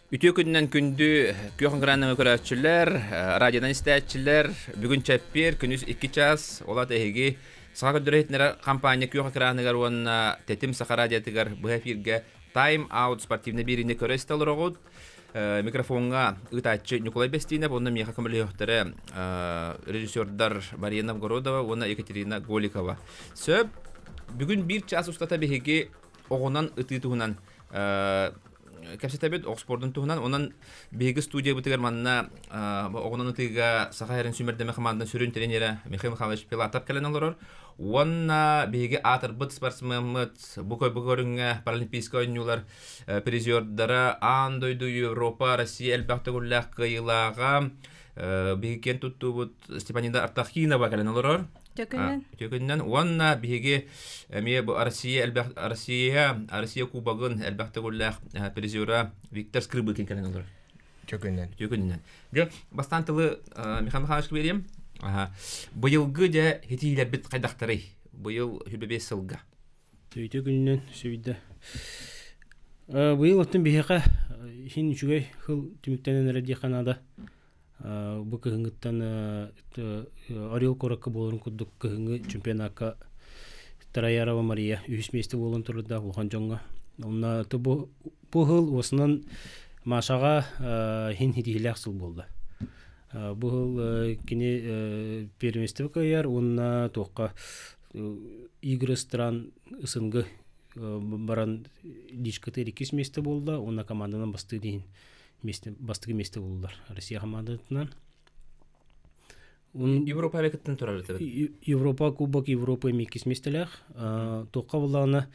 Үтүө күнүнэн күндү күөх экраныҥа көрөөччүлэр, радионан истээччилэр, бүгүн чэппиэр, күнүс 2 час, ол аата эһиги Саха көрдөрөр иһитиннэрэр хампаанньа күөх экраныгар уонна Тэтим Саха радиотыгар быһа эфиргэ Time Out спортивнай биэриини көрө истэ олороҕут. Микрофоҥҥа ыытааччы Ньукулай Бэстиинэп уонна миэхэ көмөлөһүөхтэрэ режиссердар Мария Новгородова уонна Екатерина Голикова. Сөп, бүгүн биир час устата биһиги оҕунан ытыы туһунан кэпсэтэбит оҕ спордун туһунан. Онон биһиги студиябытыгар манна оҕунан ытыыга Саха эрин сүүмэрдэмэ хамаандан сүрүн тренерэ Михаил Михайлович Пилатов кэлэн олорор. Уонна биһиги аатырбыт спортсмеммыт бу көрүҥҥэ паралимпийскай оонньуулар призердара аан дойду, Европа, Россия элбэх төгүллээх кыайыылааҕа биһиги киэн туттуубут Степанида Артахинова кэлэн олорор. Төкүннэн. Төкүннэн уонна биһиги эмиэ бу Россия элбэх Россия Россия кубогын элбэх төгүллээх призера Виктор Скрыбыкин кэлэн олорор. Төкүннэн. Төкүннэн. Дьэ, бастаан тылы Михаил Михайловичка биэриэм. Быйылгы дьэ хитиилэрбит хайдахтарый? Быйыл 25 сылга. Төйтө күнүнэн сүүйдэ. Быйыл оттон биһиэхэ иһин үчүгэй хыл түмүктэнэн эрэ диэххэ наада. Бу кыһыҥҥыттан Орел куоракка буоларын курдук кыһыҥҥы чемпионакка Тараярова Мария үһүс миэстэ буолан турардаах улахан дьоҥҥо. Онно бу бу сыл уосунан Машаҕа иһин хитиһилээх сыл буолла. Бу сыл кини первенство кыайар уонна туохха Игры стран СНГ баран личката иккис миэстэ буолла уонна команданан бастыыр иһин миэстэ бастакы миэстэ буллар Россия хамаандатынан. Европа кыттан турар Европа Кубок Европа эми иккис миэстэлээх. Туохха буллаҕына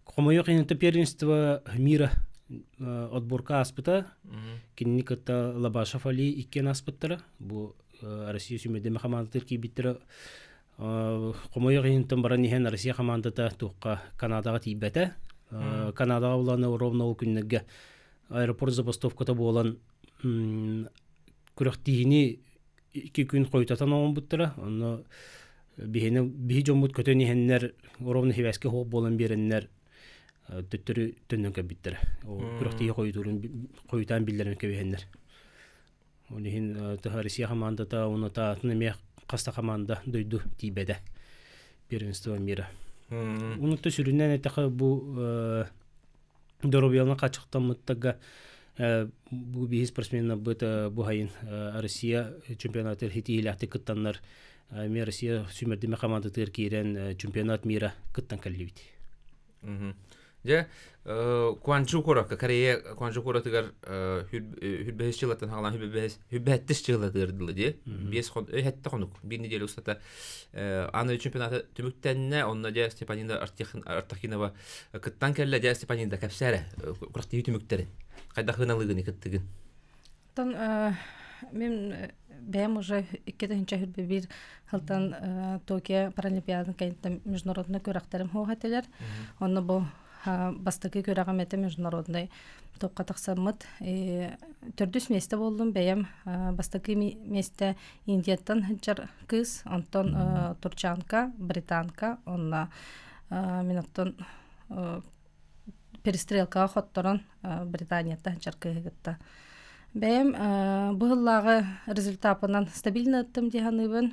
хомойуох иһин первенство мира отборка ааспыта. Кинини кытта Лабашев Али иккиэн ааспыттара. Бу Россия сүүмэрдэмэ хамаандатыгар киирбиттэрэ. Хомойуох иһинтэн баран иһэн Россия хамаандата туохха Канадаҕа тиийбэтэ. Канадаҕа буллаҕына ровно ол күннэргэ аэропорт забастовката буолан күрэхтиһиини икки күн хойутатан оҥорбуттара. Онно биһини биһи дьоммут көтөн иһэннэр ровно сибээскэ суох буолан биэрэннэр төттөрү төннөн кэлбиттэрэ. Ол күрэхтиһии хойутуурун хойутаан биллэрэн кэбиһэннэр. Ол иһин Россия хамаандата уонна атын эмиэ хас да хамаанда дойду тиийбэтэ первенство мира. Онуттан сүрүннээн эттэххэ бу доруобуйаларын хааччахтаммыттарга бу биһи спортсменнарбыт бу сайын Россия чемпионатыгар ситиһиилээхтик кыттаннар эмиэ Россия сүүмэрдэмэ хамаандатыгар киирэн чемпионат мира кыттан кэллибит. Дьэ, Куанчжу куоракка, Корея Куанчжу куоратыгар хүрбэһис дьылаттан хаалан хүрбэһэттис дьылатыгар дылы дии. Биэс хэттэ хонук, биир неделя устата аны чемпионата түмүктэннэ, онно дьэ Степанина Артахинова кыттан кэллэ, дьэ Степанина кэпсээрэ күрэхтэһии түмүктэрин. Хайдах ыналыгыны кыттыгын? Оттон мин бэйэм уже 2021 сылтан Токио Паралимпиадатын кэнниттэн международный күрэхтэрим суох этилэр. Онно бу бастакы күрэҕим этэ международный топка тахсаммыт. Төрдүс миэстэ буоллум бэйэм. Бастакы миэстэ Индияттан сылдьар кыыс, онтон турчанка, британка, онно мин оттон перестрелкаҕа хотторон Британияттан сылдьар кыыһы кытта. Бэйэм бу сыллааҕы результаппынан стабильно ыттым дии саныыбын.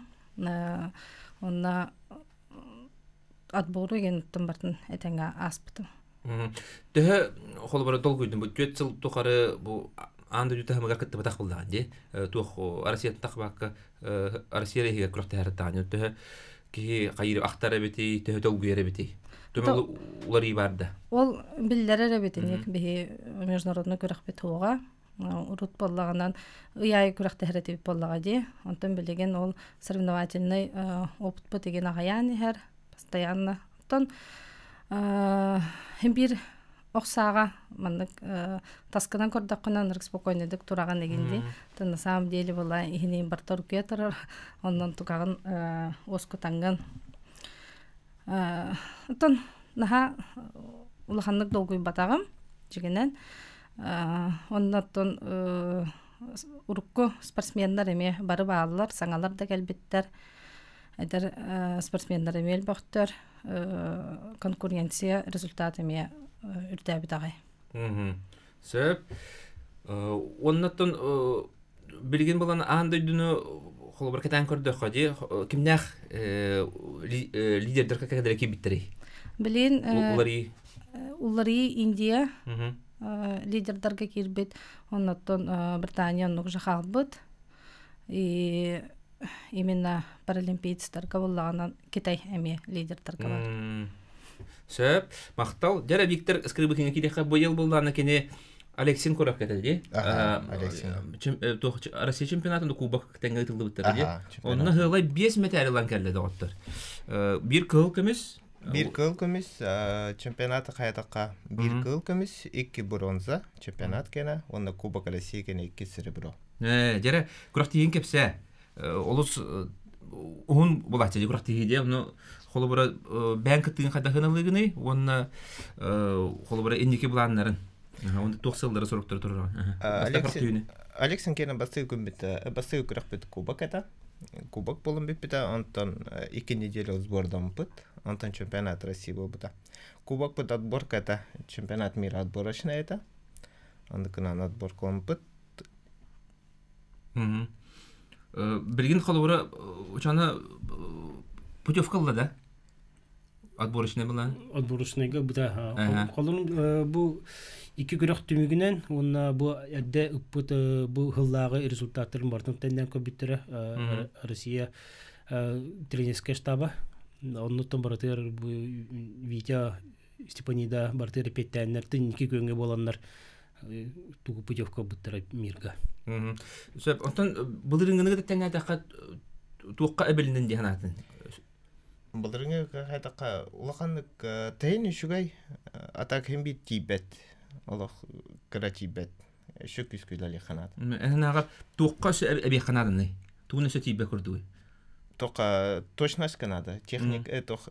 Онно отбору игин бартын этэҥҥэ ааспытым. Төһө холобура долгуйдум бу түөрт сыл тухары бу аан дойду таһымыгар кыттыбатах буоллаҕын дии. Туох Россияттан тахсыбакка Россия иһигэр күрэхтэһэр төһө киһи хайыыр ахтар эбитий, төһө долгуйар эбитий? Түмэл уларыы бар да. Ол биллэрэр эбитиник биһи международный күрэхпит туоҕа. Урут буоллаҕынан ый аайы күрэхтэһэр этибит буоллаҕа дии. Онтон билигин ол соревновательный опытпыт игин аҕыйаан иһэр постоянно. Оттон биир ох сааҕа маннык таскынан көрдөххүнэ ынырык спокойнайдык тураҕын игин дии. То на самом деле была иһинин барта оргуйа турар оннон тукаҕын уоскутаҥҥын оттон наһаа улаханнык долгуйбатаҕым дьигинэн оннортон урукку спортсменнар эмиэ бары бааллар саҥалар да кэлбиттэр эдэр спортсменнар эмиэ элбэхтэр конкуренция результат эмиэ үрдээбит аҕай Сөп. Оннаттан билигин булан аан дойдуну холобур кэтээн көрдөххө дии кимнээх лидердэр кэкэдэрэ киирбиттэрий? Билин Уларыы. Уларыы Индия лидердарга киирбит, онноттон Британия оннук же хаалбыт. И именно паралимпиецтарга буллаҕынан Китай эмиэ лидердарга бар. Сөп. Махтал. Дьэ Виктор Скрыбыкиҥа киириэххэ быйыл буллаана кини Алексин курак кэтэлди. Алексин. Россия чемпионатын кубок тэҥҥэ ыытыллыбыттар дии. Онно хылай 5 метр ылан кэллэ доҕоттор. Биир кыһыл көмүс. Биир кыһыл көмүс чемпионаты хайатаққа биир кыһыл көмүс, икки бронза чемпионат кэнэ, уонна Кубок России кэнэ икки серебро. Дьэрэ, күрэхтиһиин кэпсээ. Олус уһун булааччы күрэхтиһии диэ. Ону холобура бэйэн кыттыгын хайдахын ылыгыный уонна холобура инники былааннарын. Онда туох сыллары соруктары турар. Алексин кэнэ бастыы күммүт бастыы күрэхпит кубок это. Кубок болун бүппүтэ, онтон икки неделя сбордаммыт, онтон чемпионат России буолбута. Кубокпут отборка это, чемпионат мира отборочная это. Андыкынан отборкаламмыт. Билигин холобура учана путевка ылла да? Отборочный была? Отборочныйга быта. Холорун бу икки күрэх түмүгүнэн уонна бу эрдэ ыппыт бу хыллааҕы результаттарын бартын тэннэн көрбүттэрэ Россия тренерскэй штаба. Оннуттан барытыгар бу Витя Степанида барытыгар эпиэттээннэр тин икки күөҥҥэ буоланнар тугу путевка ылбыттара мирга. Сөп. Онтон былырыҥҥыны тэҥнээтэххэ туохха эбилиннин дии санаатын? Былырыҥҥы хайдахха улаханнык тэһин үчүгэй, а так хим биир тиийбэт, олох кыра тиийбэт. Өссө күүскэ үлэлиэххэ наада. Эн туохха өссө эбиэххэ нааданый? Тугун өссө тиийбэт курдугуй? Тока точность надо. Техник тох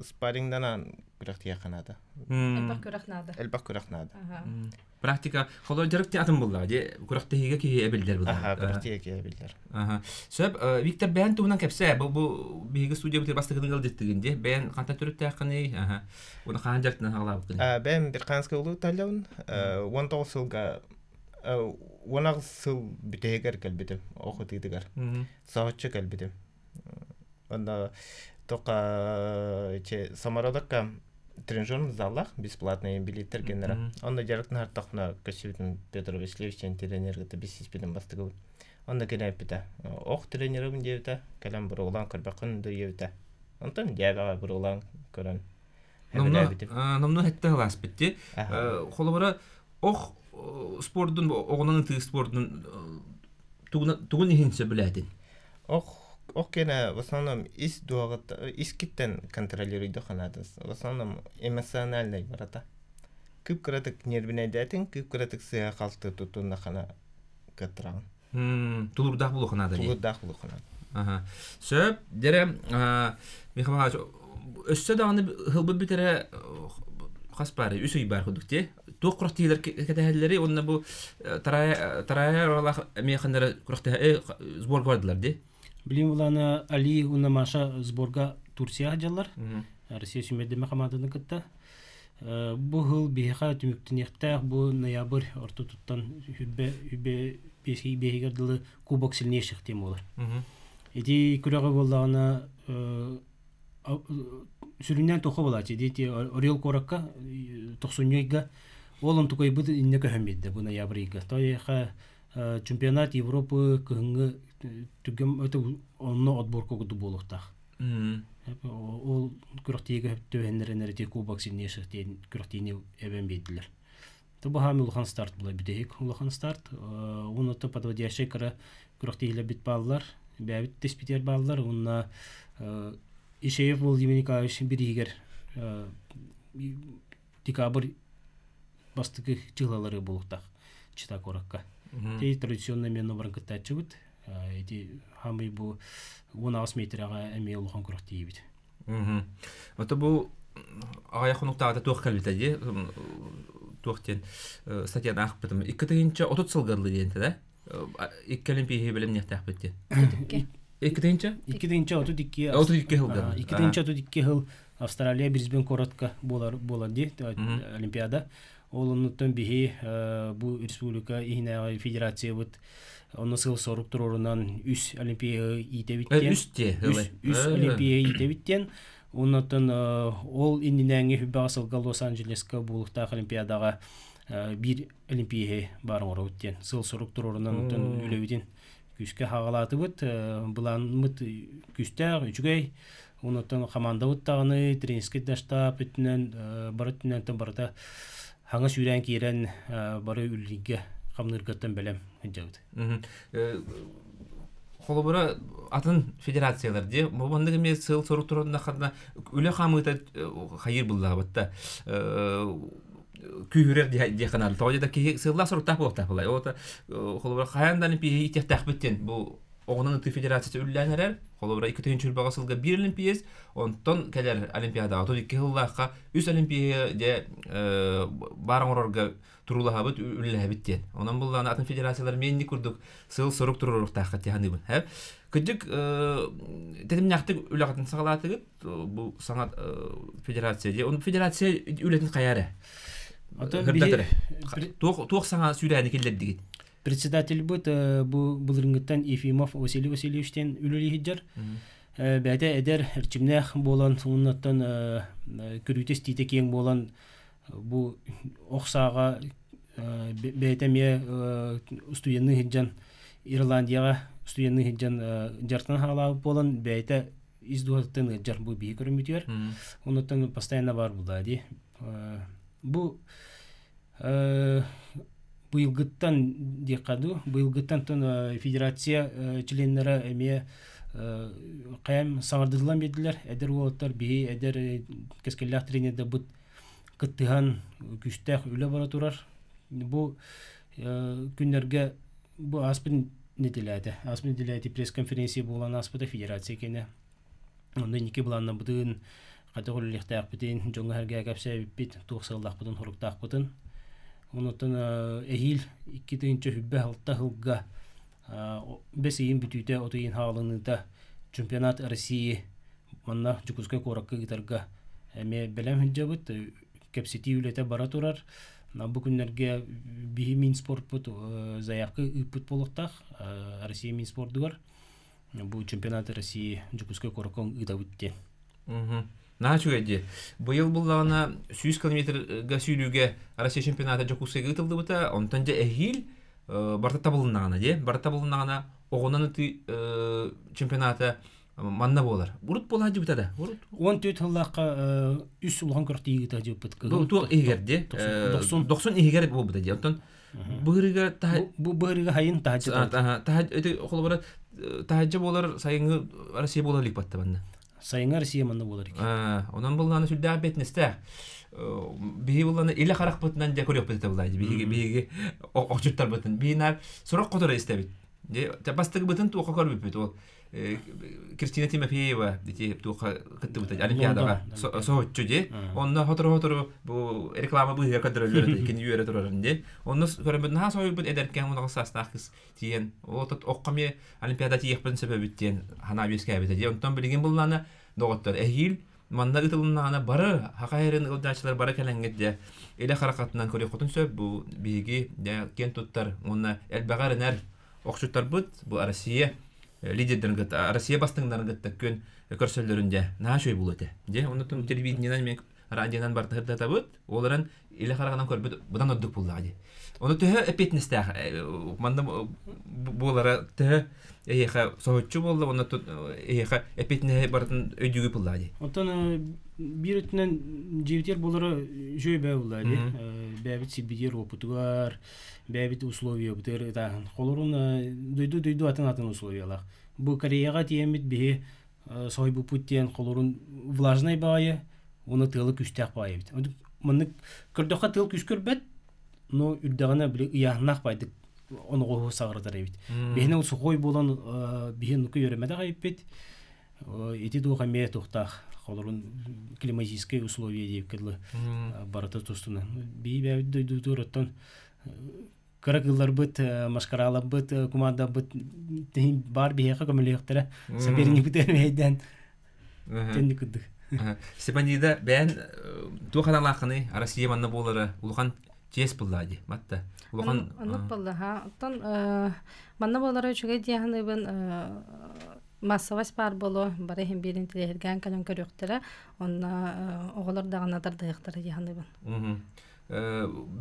спаррингданан күрэхтиэххэ наада. Элбэх күрэх наада. Элбэх күрэх наада. Практика холор дьарык атын булла же күрэхтэһиигэ киһи эбиллэр булла. Аха, күрэхтэһиигэ киһи эбиллэр. Аха. Сөп, Виктор бэйэн туһунан кэпсээ. Бу бу биһиги студиябытыгар бастакытын ыалдьыттыгын дии. Бэйэн хантан төрүттээххиний? Аха. Уонна хаһан дьарыктынан хаалаабыккын? Бэйэм Бирканскай улуу таллабын. 19 сылга 18 сыл бүтэһигэр кэлбитим, ох ытыытыгар. Соһуччу кэлбитим. Онно тока Самародокка тренажерный заллах бесплатный билеттер генера. Онно дьарыктын хартахна көсүбүтүн Петр Васильевич тренер бисиспитин бастыгыбыт. Онно кэлээппитэ. Ох тренерым диэбитэ, кэлэн буруолаан көрбөккүн диэбитэ. Онтон дьээбэҕэ буруолаан көрөн Номнуо хэтте хылааспыт ти. Холобура ох спордун оҕонон ытыы спордун тугун иһин сөбүлээтин? Ох ох кэнэ в основном ис дуоҕут искиттен контролируйду ханаатын. В основном эмоциональный барата. Кып кыратык нервинэйдээтин, кып кыратык сыа халты тутунна хана кыттыраҕын. Тулурдаах булуохунаада. Тулурдаах булуохунаада. Аха. Сөп, дьэрэ Михаил Михайлович, өссө даҕаны хылбыт бүтэрэ хас баары үс ый баар курдук дии. Туох күрэхтэһиилэр кэтэһэллэри уонна бу тарая оралаах эмиэ ханнара күрэхтэһэ сборга бардылар дии. Билим булана Али уонна Маша сборга Турцияҕа дьаллар. Россия сүүмэрдэмэ хамаанданы кытта. Бу хыл биһиэхэ түмүктэниэхтээх бу ноябрь ортотуттан хүрбэ хүрбэ биэһигэр дылы кубок сильнейших диэн буолар. Ити күрэҕи буоллаҕына сүрүннээн туохха буолааччы ити Орел куоракка тохсунньу ыйга ол онтукайбыт иннэ көһөн биэрдэ бу ноябрь ыйга. Тоойха чемпионат Европы кыһыҥҥы түгем онно отборка курдук буолуохтаах. Ол күрэхтиигэ түбэһиннэрэн ити кубок сильнейших диэн күрэхтиини эбэн биэрдилэр. То баһаам улахан старт була бүтэһик улахан старт. Уонна подводящий кыра күрэхтиилэр бит бааллар, бэйэбит теспитер бааллар. Уонна Ишеев Владимир Николаевич бириһигэр декабрь бастакы чыһылалары буолуохтаах Чита куоракка. Ти традиционно мен баран кыттааччыбыт. Ити хамый бу 18 метрага эмиэ улахан күрэхтиибит. Ото бу аҕыйах хонуктааҕыта туох кэлбитэ дии туох диэн статьяны аахпытым. 2030 сылга дылы диэн да? Икки олимпийи бэлэмниэхтээхпит диэн. 2 тыһыынча? 2 тыһыынча 32. 32 сылга. 2 тыһыынча 32 сыл Австралия Брисбен куоратка буолар буолар дии Олимпиада. Ол оннуттан биһи бу республика иһинээҕи федерациябыт онно сыл сорук туруорунан үс олимпия иитэбит диэн. Үс те. Үс олимпия иитэбит диэн. Оннуттан ол иннинээҥи хүббэҕэ сылга Лос-Анджелеска буолуктаах олимпиадаҕа биир олимпия баар оҥоробут диэн сыл сорук туруорунан оттон үлэбитин күүскэ хаҕалаатыбыт. Былааммыт күүстээх, үчүгэй. Онуттан командабыт даҕаны тренерский да штаб өттүнэн бары өттүнэн барыта хаҥа сүүрэн киирэн бары үллигэ хамныыргаттан бэлэм сылдьабыт. Холобура атын федерациялар дии бу маннык эмиэ сыл сорук туруннаххына үлэ хаамыыта хайыыр буллаабыт да күүһүрэр диэххэ наада. Тоҕо диэтэр киһи сыллаах соруктаах буолуохтаах буолай. Ол холобура хайаан да олимпиеһи иитиэхтээхпит диэн бу оҕонон ытыы федерацията үллээн эрэр. Холобура 2020 сылга биир олимпиец, онтон кэлэр олимпиадаҕа 32 сыллаахха үс олимпия дьэ баар оҥорорго туруулаһабыт, үлэлэһэбит диэн. Онон буллаана атын федерациялар миэнник курдук сыл-сорук туруоруохтааххыт дии саныыбын. Кырдьык тэтимнээхтик үлэҕитин саҕалаатыгыт бу саҥа федерация дии. Оны федерация үлэтин хайа эрэ? Туох саҥа сүүрээни киллэрдигит? Председательбыт бу былырыҥҥыттан Ефимов Василий Васильевич диэн үлэлииһиддэр. Бэйэтэ эдэр эрчимнээх буолан, уоннаттан көрүүтэ-истиитэ киэҥ буолан бу ох сааҕа бэйэтэ эмиэ устудьуоннуу сылдьан Ирландияҕа устудьуоннуу сылдьан дьарыктанан хаалаабыт буолан бэйэтэ ис дууһатыттан ыалдьар бу биһи көрүммүтүгэр. Онуттан постоянно баар буолла дии. Бу быйылгыттан диэххэ дуу, быйылгыттан тон федерация членнэрэ эмиэ хайам саҥардыллан биэрдилэр. Эдэр уолаттар биһи эдэр кэскиллээх тренердэрбит кыттыһан күүстээх үлэ бара турар. Бу күннэргэ бу ааспыт нэдиэлээтэ. Ааспыт нэдиэлээтэ пресс-конференция буолан ааспыта федерация кэнэ. Онно инники былааннарбытын, хайдах үлэлиэхтээхпитин, дьоҥҥо сэргээ кэпсээбиппит, туох сыаллаахпытын, соруктаахпытын. Онуттан эһиил 2026 сылга бэс ыйын бүтүүтэ, от ыйын хаалыныыта чемпионат России манна Дьокуускай куоракка ыытарга эмиэ бэлэм сылдьабыт. Кэпсэтии үлэтэ бара турар. Бу күннэргэ биһи Минспортпут заявка ыыппыт буолуохтаах Россия Минспордугар. Бу чемпионат России Дьокуускай куоракка ыытабыт диэн. Наһаа үчүгэй дии. Быйыл буллаҕына 100 километрга сүүрүүгэ Россия чемпионата Дьокуускайга ыытыллыбыта. Онтон дьэ эһиил барыта табылыннаҕына дии. Барыта табылыннаҕына оҕунан ытыы чемпионата манна буолар. Урут буола сылдьыбыта да. Урут. 14 сыллаахха үс улахан күрэхтэһии ыыта сылдьыбыппыт. Бу туох иһигэр дии? 90 иһигэр буолбута дии. Онтон быһырыга бу быһырыга хайын таһаджа таһаджа ити холобура таһаджа буолар сайыҥҥы Россия буола илик батта манна. Сайыҥҥы Россия манна буолар ик. Онон буллааны сүрдээх бэтинэстээх. Биһи буллааны илэ харахпытынан дьэ көрүөхпүт этэ буллааны. Биһиги биһиги охчуттарбытын. Биһи сурах хотура истэбит. Бастыгыбытын туохха көрбүппүт ол Кристина Тимофеева ити туохха кыттыбыта Олимпиадаҕа соһуччу дии. Онно хотору-хотору бу реклама быыһыгар көрдөрөллөр этэ кини үөрэ турарын дии. Онно көрөммүт наһаа соһуйбут эдэркээн унаҕа саастаах кыз тиийэн ол окко эмиэ Олимпиада тиийиэхпин сөп эбит диэн санаа үөскээбитэ дии. Онтон билигин буллаана доҕоттор эһиил манна ыытылыннаҕына бары хаха эрин ыалдьааччылар бары кэлэҥҥит дьэ илэ харахатынан көрүөххүтүн сөп бу биһиги дьэ киэн туттар уонна элбэҕи эрэнэр охчуттарбыт бу Россия лидердэрин кытта Россия бастыҥнарын кытта күн көрсөллөрүн дьэ наһаа үчүгэй буолуо этэ дьэ оннуттан телевидениенэн мен радионан барыта сырдатабыт ол эрэн илэ хараҕынан көрбүт быдан ордук буоллаҕа дии ону төһө эппиэтинэстээх манна буолара төһө эһиэхэ соһуччу буолла уонна эһиэхэ эппиэтинэһи барытын өйдүүгү буоллаҕа дии оттон биир өттүнэн дьиэбитигэр буолара үчүгэй бээ буоллаҕа дии бэйэбит сирбитигэр уопутугар бэйэбит условиябытыгар ытааһын холорун дойду дойду атын атын условиялаах бу Кореяҕа тиийэммит биһи соһуйбуппут диэн холорун влажнай баайы уонна тыалы күүстээх баайы эбит маннык көрдөххө тыал күүс көрбөт но үрдэҕинэ били ыйааһыннаах баайдык оноҕоһу саҕыратар эбит биһини ол сухой буолан биһи нуку үөрэммэтэх эбиппит ити туох эмиэ туохтаах холорун климатические условия диэбиккэ дылы барыта тустунан бии бэйэбит дойдубутугар оттон кыра кыылларбыт маскараларбыт кумаардарбыт баар биһиэхэ көмөлөһүөхтэрэ соперникпытын мэһэйдээн тэнник курдук Степанида бэйэн туох аналааххыный Россия манна буолара улахан чиэс буллаа ди матта улахан оннук буолла оттон манна буолара үчүгэй диэханыбын массовость баар буолуо бары иһин биирин тилэһиргээн кэлэн көрүөхтэрэ онно оҕолор даҕаны тардыһыахтара диэханыбын.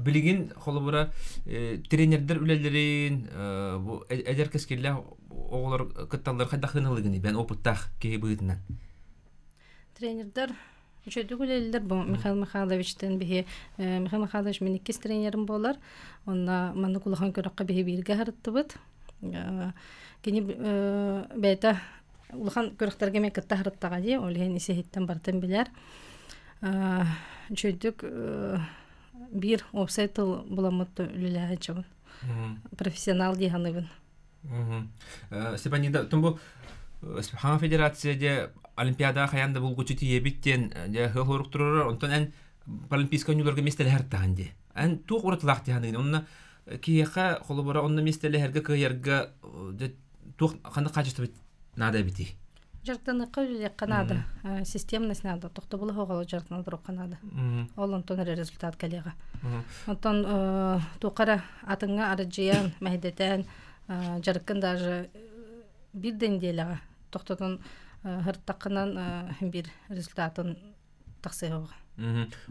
Билигин холобура тренердэр үлэлэрин бу эдэр кэскиллээх оҕолор кытталлар хайдах гыналыгыный бэн опыттаах киһи быһыытынан? Тренердэр үчүгэй үлэлииллэр. Бу Михаил Михайловичтан биһи Михаил Михайлович мин иккис тренерим буолар. Онно маннык улахан көрөххө биһи бииргэ аһарыттыбыт. Кини бэйэтэ улахан күрэхтэргэ эмиэ кытта аһарыттаҕа дии, ол иһин ис-иһиттэн барытын билэр. Үчүгэйдик биир уопсай тыл буламмыт үлэлээһин профессионал дии саныыбын. Степанида, бу Хаҥа федерация де Олимпиада хайаан да булгуччу тиийэбит диэн дьэ ыал хорук турар, онтон эн паралимпийскай оонньууларга миэстэлэһэр таһан дии. Эн туох уратылаах дии саныыгын? Онно киһиэхэ холобура онно миэстэлэһэргэ кыайарга туох ханнык хаачыстыба наада эбитий? Дьарыктаныахха үлэлиэххэ наада. Системность наада. Тохтобулу оҕолор дьарыктана туруохха наада. Ол онтон эрэ результат кэлиэҕэ. Онтон туохха эрэ атыҥҥа арыдьыйан, мэһэйдэтэн, дьарыккын даже биир да нэдиэлэҕэ тохтотон сырыттаххынан биир результатын тахсыаҕа.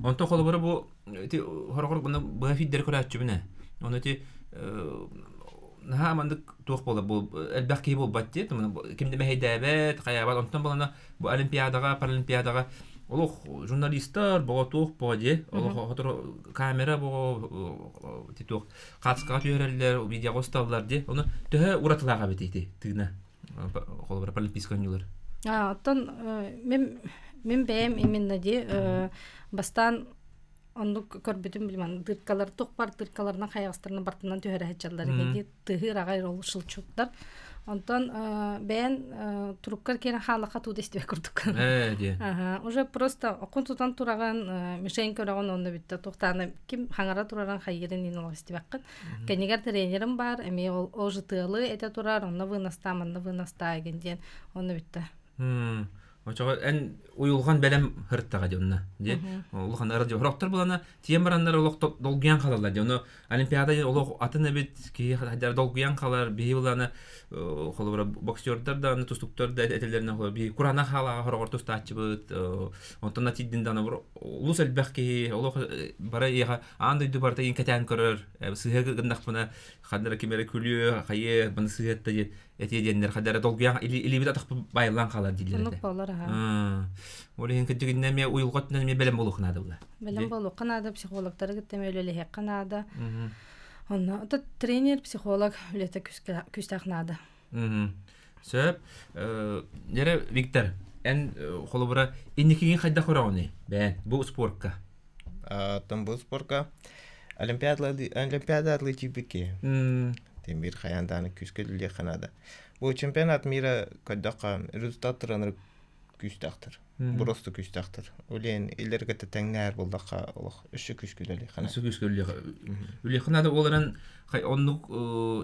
Онтон холобура бу ити хорохор быһа фиддери көрөөччүбүнэ. Ону ити наһаа маннык туох буола бу элбэх киһи буолбат дии ким да мэһэйдээбэт хайаабат онтон балана бу олимпиадаҕа паралимпиадаҕа олох журналистар боҕо туох боҕо дии олох хотору камера боҕо ити туох хаацкаҕа түһэрэллэр видеоҕа усталлар дии ону төһө уратылаах эбит ити тыына холобура паралимпийскай оонньуулар? Оттон мин мин бэйэм именно дии бастаан оннук көрбүтүм билимэн дыркалар тух бар дыркаларынан хайаҕастарынан бартынан түһэрэ сылдьаллар ити тыһыыр аҕай ол шелчуктар. Онтон бэйэн туруккар киирэн хаалахха тууда истибэт курдук. Ээ Уже просто окун тутан тураҕын, мишень көрөҕүн онно бүттэ туохтаана ким хаҥара тураран хайыырын иин олох истибэххин. Кэннигэр тренерим бар, эмиэ ол ОЖТ-лы этэ турар, онно выностаа, манна выностаа эгин диэн онно бүттэ. Очоҕо эн уйулҕан бэлэм һыртаҕа дьэ онно. Дьэ улахан ыры дьэ булана тиэн бараннар олох долгуйан халаллар дьэ ону Олимпиада олох атын эбит киһи хадьар долгуйан халар биһи булана холобура боксердар да аны тустуктар да этэллэринэн холобура биһи курана хаалаҕа хороҕор тустааччыбыт онтон тиийдин даҕаны олус элбэх киһи олох бара иэхэ аан дойду барыта иин кэтээн көрөр сыһыа гыннахпына ханна ким эрэ күлүө хайыа маны сыһыатта диэн этиэ диэннэр хадара долгуйан илиибит атахпыт байыллан хаалар дииллэр Оннук этэ. буолар аха. Ол иһин кырдьыгынна эмиэ уйулҕа өттүнэн эмиэ бэлэм буолуохха наада була. Бэлэм буолуохха наада, психологтары кытта эмиэ үлэлэһиэххэ наада. Онно ото тренер, психолог үлэтэ күүстээх наада. Сөп. Дьэрэ Виктор, эн холобура инникигин хайдах көрөҕүнүй? Бээн, бу спортка. Оттон бу спорка Олимпиада атлетикпики. Тимир хайаан дааны күүскэ үлэлиэххэ наада. Бу чемпионат мира көрдөххө результаттар күүстээхтэр. Просто күүстээхтэр. Үлээн илэргэ тэҥнээр буллахха олох өссө күүскэ үлэлиэххэ Өссө күүскэ үлэлиэххэ наада ол эрэн оннук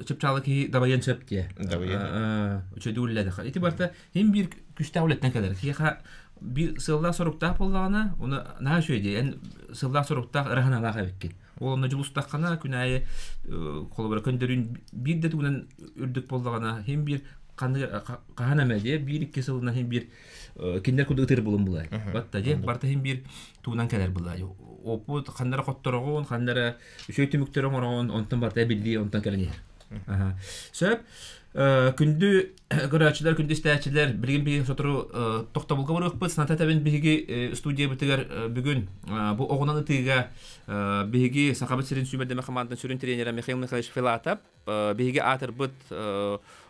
чыпчаалы киһи дабайыан сөп диэ. Дабайыан. Үчүгэй үлэлээх. Ити барыта хин биир күстээх үлэттэн кэлэр. Киһиэхэ биир сыаллаах соруктаах буоллаҕына, оны наһаа үчүгэй дии. Эн сыаллаах соруктаах ыраһаналаах эбиккин. Ол онно дьулустаххына күн аайы холобура көндөрүүн биир да тугунан үрдүк буоллаҕына, хин биир хаһан эмэ дии биир-икки сылынан хин биир кинилэр курдук ытыр булун булай. Батта дии барта хин биир тугунан кэлэр булай. Опут ханнара хоттороҕун, ханнара үчүгэй түмүктэр оҥороҕун, онтон барта биллии онтон кэлэн иһэр. Сөп. Күндү көрөөччүлэр, күндү истээччилэр, билигин биһиги сотору тохтобулга барыахпыт. Саната этэбин биһиги студиябытыгар бүгүн бу оҕунан ытыыга биһиги Сахабыт сирин сүүмэрдэмэ хамаандатын сүрүн тренерэ Михаил Михайлович Филатов, биһиги аатырбыт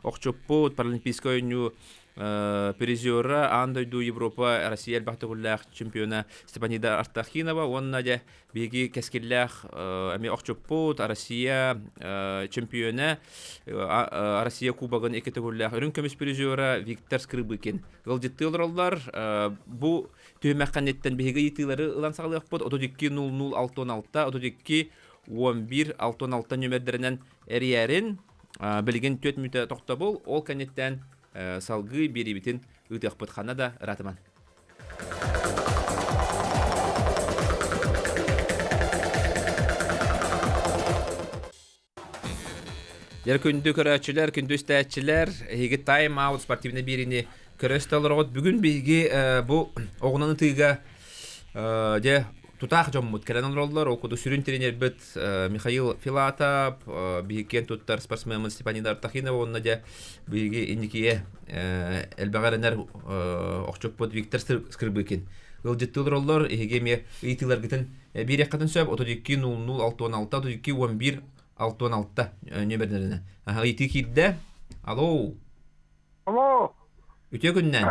охчуппут, паралимпийскай оонньуу призера, аан дойду, Европа, Россия элбэх төгүллээх чемпиона Степанида Артахинова уонна дьэ биһиги кэскиллээх эмиэ охчуппут, Россия чемпиона, Россия Кубогын икки төгүллээх үрүҥ көмүс призера Виктор Скрыбыкин ыалдьыттыы олороллор. Бу түһүмэх кэнниттэн биһиги ыйытыылары ылан саҕалыахпыт. 32 00 66 32 11 66 нүмердэринэн эрийээрин. Билигин 4 мүнүүтэ тохтобул. Ол кэнниттэн салгыы биэриибитин ыытыахпыт ханна да ыраатыман. Дьэр күндү көрөөччүлэр, күндү истээччилэр, эһиги Time Out спортивнай биэриини көрө олороҕут. Бүгүн биһиги бу оҕунан ытыыга дьэ тутаах дьоммут кэлэн олороллор. Ол курдук сүрүн тренербит Михаил Филатов, биһиги киэн туттар спортсменмыт Степанида Артахинова уонна дьэ биһиги инникигэ элбэҕи эрэнэр охчуппут Виктор Скрыбыкин ыалдьыттыы олороллор. Эһиги эмиэ ыйытыыларгытын биэриэххитин сөп. 32 00 66 32 11 66 нүөмэрдэринэн. Ыйытыы киирдэ. Алло. Алло. Үтүө күннэн.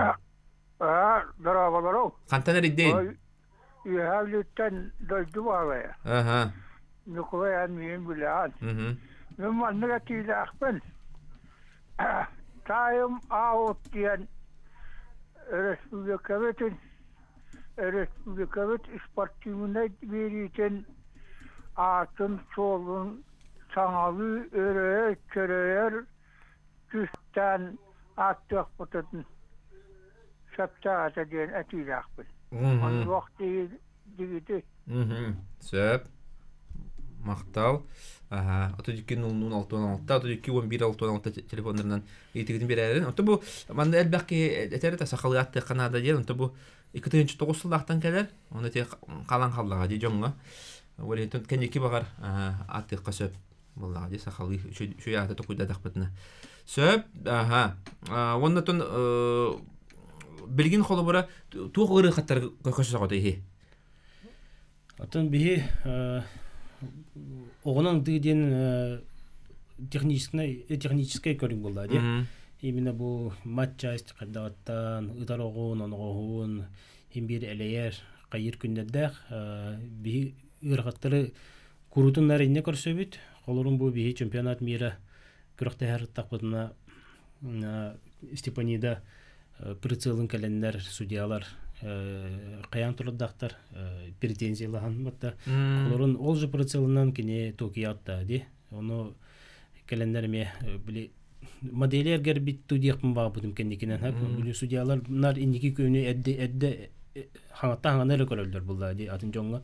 Аа, дорооболору. Хантан эрийдин? Үөһээ Бүлүүттэн дойду баалайа. Аха. Ньукулай эн миигин билэҕин. Мин маннык этиилээхпин. Таайым аут диэн өрөспүүбүлүкэбитин өрөспүүбүлүкэбит спортивнай биэриитин аатын-суолун саҥалыы өрөйөр-чөрөйөр түстээн ааттыахпытын сөптөөх этэ диэн этиилээхпин. Оннуох дигити. Сөп. Махтал. Аха. 32 00 66 32 11 66 телефоннарынан ыйытыгытын биэрэрин. Онто бу манна элбэх киһи этэр это сахалыы аттыахха наада диэн. Онто бу 2009 сыллаахтан кэлэр. Оны те халан халлаҕа дии дьоҥҥо. Ол кэнники баҕар аттыахха сөп. Буоллаҕа дии сахалыы үчүгэй аата токуйдатахпытына. Сөп. Аха. Уонна тон билигин холобура туох ыарыхаттар көсөҕөтө иһи? Оттон биһи оҕонон ытыы диэн техническай техническай көрүҥ буолла дии. Именно бу матчасть хайдаҕыттан ытар оҕун, оноҕоһун иһин биир элэйэр, хайыыр күннэрдээх. Биһи ыарахаттары куруутун наар инньэ көрсөбүт. Холорун бу биһи чемпионат мира күрэхтэһэр ыттахпытына Степанида прицелын кэлэннэр судьялар хайаан турардаахтар претензиялаһан батта олорун ол же прицелынан кини Токиоҕа ди ону кэлэннэр эмиэ били модели эргэрбит ту диэхпин баҕарбытым кэнникинэн били судьялар нар инники күнү эрдэ эрдэ хаҥатта хаҥана эрэ көрөллөр булла ди атын дьоҥҥо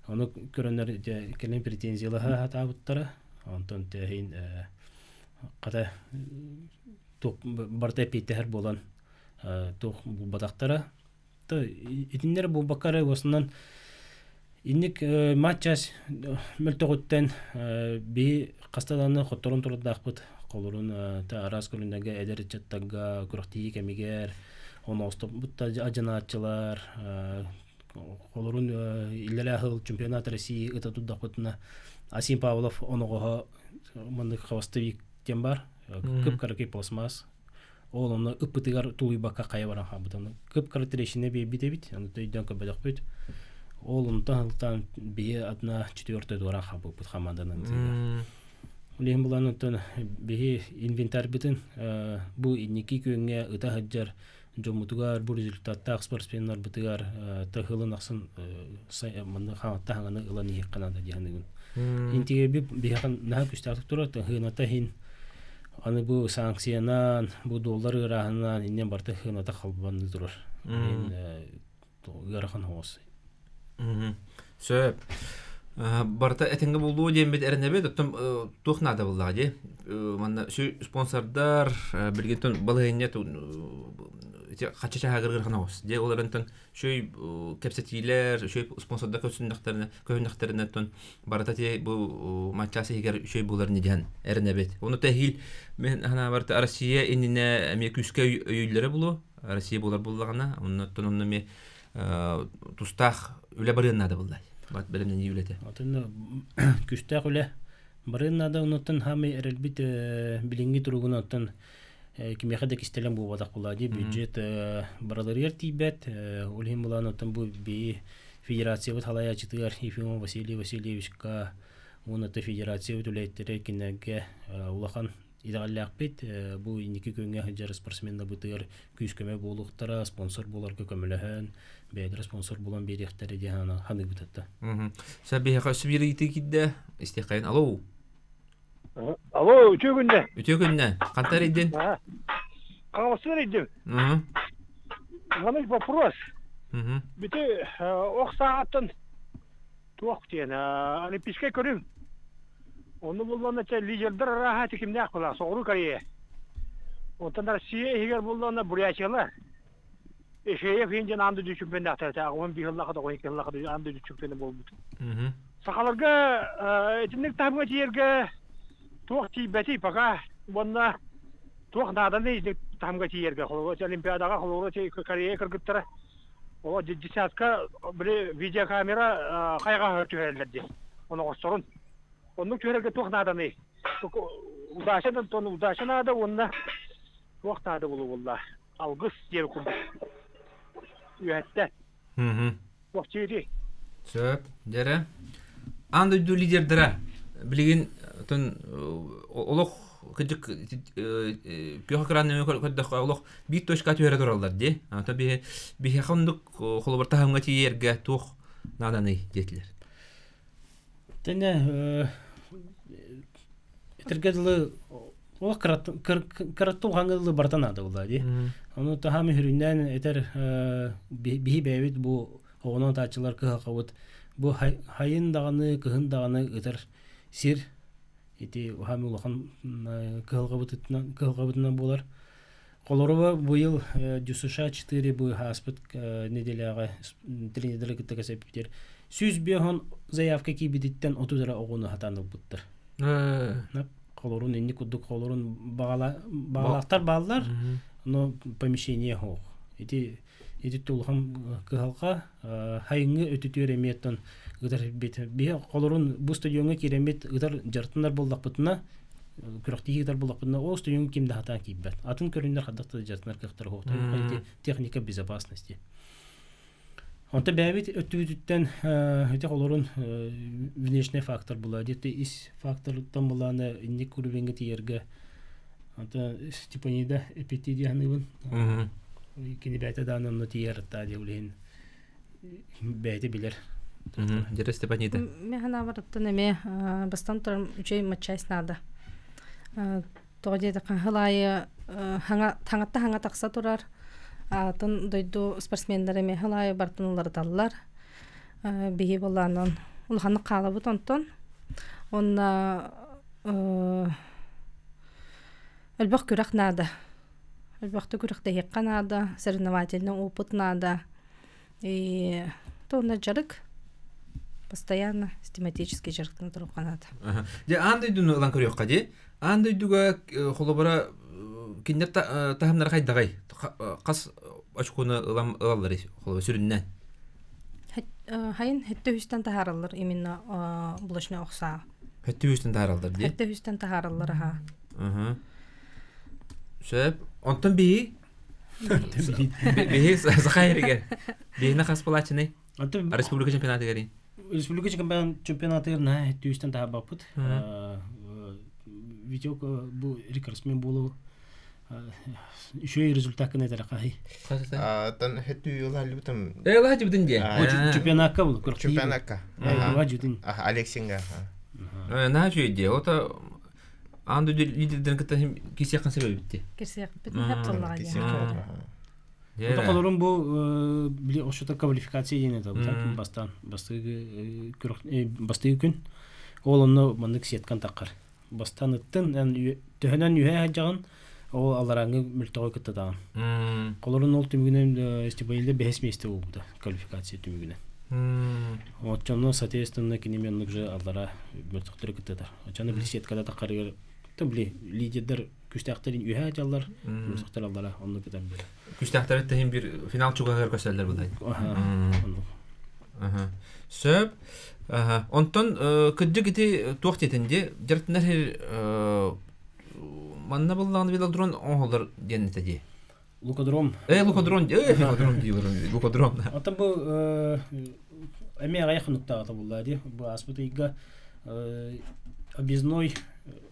ону көрөннөр кэлин претензиялаһа сатаабыттара онтон тэһин хата туох барыта эппиэттэһэр буолан туох булбатахтара то итиннэр буолбакка эрэ уосунан инник матчас мөлтөҕүттэн биһи хаста даҕаны хотторон турардаахпыт холорун араас көрүннэргэ эдэр ыччаттарга күрэхтиһии кэмигэр оноостобут адьынааччылар холорун иллэрээ сыл чемпионат России ыта турдахпытына Асим Павлов оноҕоһо маннык хвостовик диэн баар кып-кыракый пластмасс ол онно ыппытыгар тулуйбакка хайа баран хаалбыт кып-кыра трещина биэрбит эбит ону өйдөөн көрбөтөхпүт ол онтон сылтаан биһи одна четвертая туораан хаалбыппыт хамаанданан ол иһин булан оттон биһи инвентарьбытын бу инники күөҥҥэ ыта сылдьар дьоммутугар бу результаттаах спортсменнарбытыгар тыһылын ахсын манна хаҥатта хаҥаны ылан иһиэххэ наада дии саныыбын. Интигэрби биһиэхэ наһаа күстээхтик турар тыһыыната иһин аны бу санкциянан бу доллар ыарааһынынан иннин барыта хыыната халбаныы турар. Ыарахан оҕус. Сөп. Барыта этэҥҥэ буолуо диэммит эрэнэбит. Оттон туох наада буоллаҕа дии. Манна спонсордар билигин балаһыанньа хачча чаһаагыргыр ханаҕас. Дьэ ол эрэнтэн шөй кэпсэтиилэр, шөй спонсордар көһүннэхтэринэ көһүннэхтэринэ оттон барыта ти бу матчас иһигэр шөй булар диэн эрэнэбит. Ону тэһиил мен ханаабар Россия иннинэ эмиэ күүскэ өйүүллэрэ булуо. Россия буолар буллаҕына, оннуттан онно эмиэ тустаах үлэ барыан наада буллай. Бат бэлэмнэнии үлэтэ. Атын күстээх үлэ барыан наада онуттан хаамай эрэлбит билиҥҥи туругун оттон кимиэхэ да кистэлэҥ буолбатах буолаа дии бюджет барыларыгар тиийбэт ол иһин булаан оттон бу бии федерациябыт халайааччытыгар Ефимов Василий Васильевичка уонна федерациябыт үлэһиттэрэ кинилэргэ улахан итэҕэллээхпит бу инники күҥҥэ сылдьар спортсменнарбытыгар күүс-көмө буолуохтара спонсор буоларга көмөлөһөн бэйэлэрэ спонсор буолан биэриэхтэрэ диэн саныыбыт этэ. Сэ биһиэхэ өссө биир ыйытыы киирдэ. Истиэххэйин. Алло. Алло, үтүө күннэ. Үтүө күннэ. Хантан эрийдин? Хаҥаластан эрийдим. Маннык вопрос. Бити ох саҕаттан туох диэн олимпийскай көрүҥ. Ону буллана чэ лидердэр арааһа тикимнээх була Соҕуруу Корея. Онтон Россия иһигэр буллана Бурятиялар. Ишеев иһин дьон аан дойду чемпионнаахтар этэ. 15 сыллаах 92 сыллаах аан дойду чемпиона буолбут. Сахаларга итинник таһымҥа тиийэргэ туох тиийбэтий пока уонна туох нааданый итинник таһымҥа тиийэргэ холобура Олимпиадаҕа холобура Корея кыргыттара Ол десятка били видеокамера хайҕаһыгар түһэрэллэр дии оноҕосторун. Оннук түһэрэргэ туох нааданый? Удача тон удача наада уонна туох наада буолуолла? Алгыс диэн курдук. Үөһэттэ. Туох чири? Сөп. Дьэрэ. Аан дойду лидердэрэ билигин тон олох кыдьык күөх экран нөҥүө көрдөххө олох биир точка түһэрэ тураллар дии. Ата биһи биһиэхэ оннук холобур таһымҥа тиийэргэ туох нааданый диэтилэр. Тэне этэргэ дылы олох кыраттуу хаҥа дылы барыта наада буолла дии. Ону таһаам үһүрүннээн этэр биһи бэйэбит бу оҕонон тааччылар кыһалҕабыт бу хайын даҕаны кыһын даҕаны ытар сир ити хаам улахан кыһалҕабытынан кыһалҕабытынан буолар. Холоруба быйыл ДЮСШ 4 бу ааспыт неделяҕа тренердары кытта кэсэппитер 105 заявка киирбититтэн 30 эрэ оҕону хатаан ылбыттар. Холорун инни курдук холорун бағалаахтар бааллар, но помещение хоох. Ити ити улахан кыһалҕа хайыҥҥы өтүтүөр эмиэттэн ытар бит биһи холорун бу стадиоҥҥа киирэммит ытар дьартынар буоллахпытына күрэхтиһии ытар буоллахпытына ол стадиоҥҥа ким да хатаан киирбэт атын көрүҥнэр хайдах да дьартынар кыахтара суохтар техника безопасности онто бэйэбит өттүбүтүттэн ити холорун внешний фактор була диэти ис факторыттан булааны инник уровеньга тиийэргэ Ата Степанида эпити диэханыыбын. Кини бэйэтэ дааны онно тиийэр аттаа диэ улиһин бэйэтэ билэр. Дьэрэ Степанида. Мен ханаабарыттан эмиэ бастан туран үчүгэй матчасть наада. Тоҕо диэтэххэ сыл аайы хаҥатта хаҥа тахса турар. Атын дойду спортсменнара эмиэ сыл аайы барытын уларыталлар. Биһи буоллаанан улаханнык хаалабыт онтон. Онно Элбэх күрэх наада. Элбэхтик күрэхтэһиэххэ наада, соревновательный опыт наада. И то онно дьарык постоянно систематически дьарыктана туруохха наада. Дьэ аан дойдуну ылан көрүөххэ дии. Аан дойдуга холобура кинилэр таһымнара хайдаҕай? Хас очкону ылан ылаллар холобура сүрүннээн? Хайын хэттэ үстэн таһаараллар именно блочный охсаа. Хөттү үстэн таһаараллар дии. Хөттө үстэн таһаараллар аха. Сөп. Онтон биһи биһи Саха эригэр. Биһине хас палачыный? Республика чемпионатыгар. Республика чемпионатыгар наһаа хөттү үстэн таһаарбаппыт. Витек бу рекордсмен буолу үчүгэй результат гына этэр хаһый. Тан хөттү ылалыбытым. Э ылаһыбытын диэ. Чемпионатка был. Чемпионатка. Ылаһыбытын. Алексинга. Наһаа үчүгэй диэ. Ота аан дойду лидердэрин кытта кисиэххин сөп эбит Кисиэхпит хап тыллаҕа диэ. Ото холорун бу били ошута квалификация диэн это бастаан бастыгы бастыгы күн ол онно маннык сеткан таххар бастаан ыттын төһөнөн үһэ сылдьаҕын ол аларааҥҥы мөлтөҕү кыттатаҕын холорун ол түмүгүнэн Степанилда бэһис миэстэ буолбута квалификация түмүгүнэн оччоно соответственно кини оннук же аллара мөлтөхтөрү кыттатар оччоно били сеткада таххарыгар били лидердер күстээхтерин үһэ дьаллар мөлтөхтөр аллара оннук кытар били күстээхтэр тэһин бир финал чугаһыгар көсөллөр булай Сөп. Онтон кырдьык ити туох диэтин дии дьарыктанар манна буллаҕына велодрон оҥоһуллар диэн этэ дии. Лукодром. Лукодрон, лукодром дииллэр. Лукодром. Оттон бу эмиэ аҕыйах хонуктааҕыта булла дии. Бу ааспыт ыйга объездной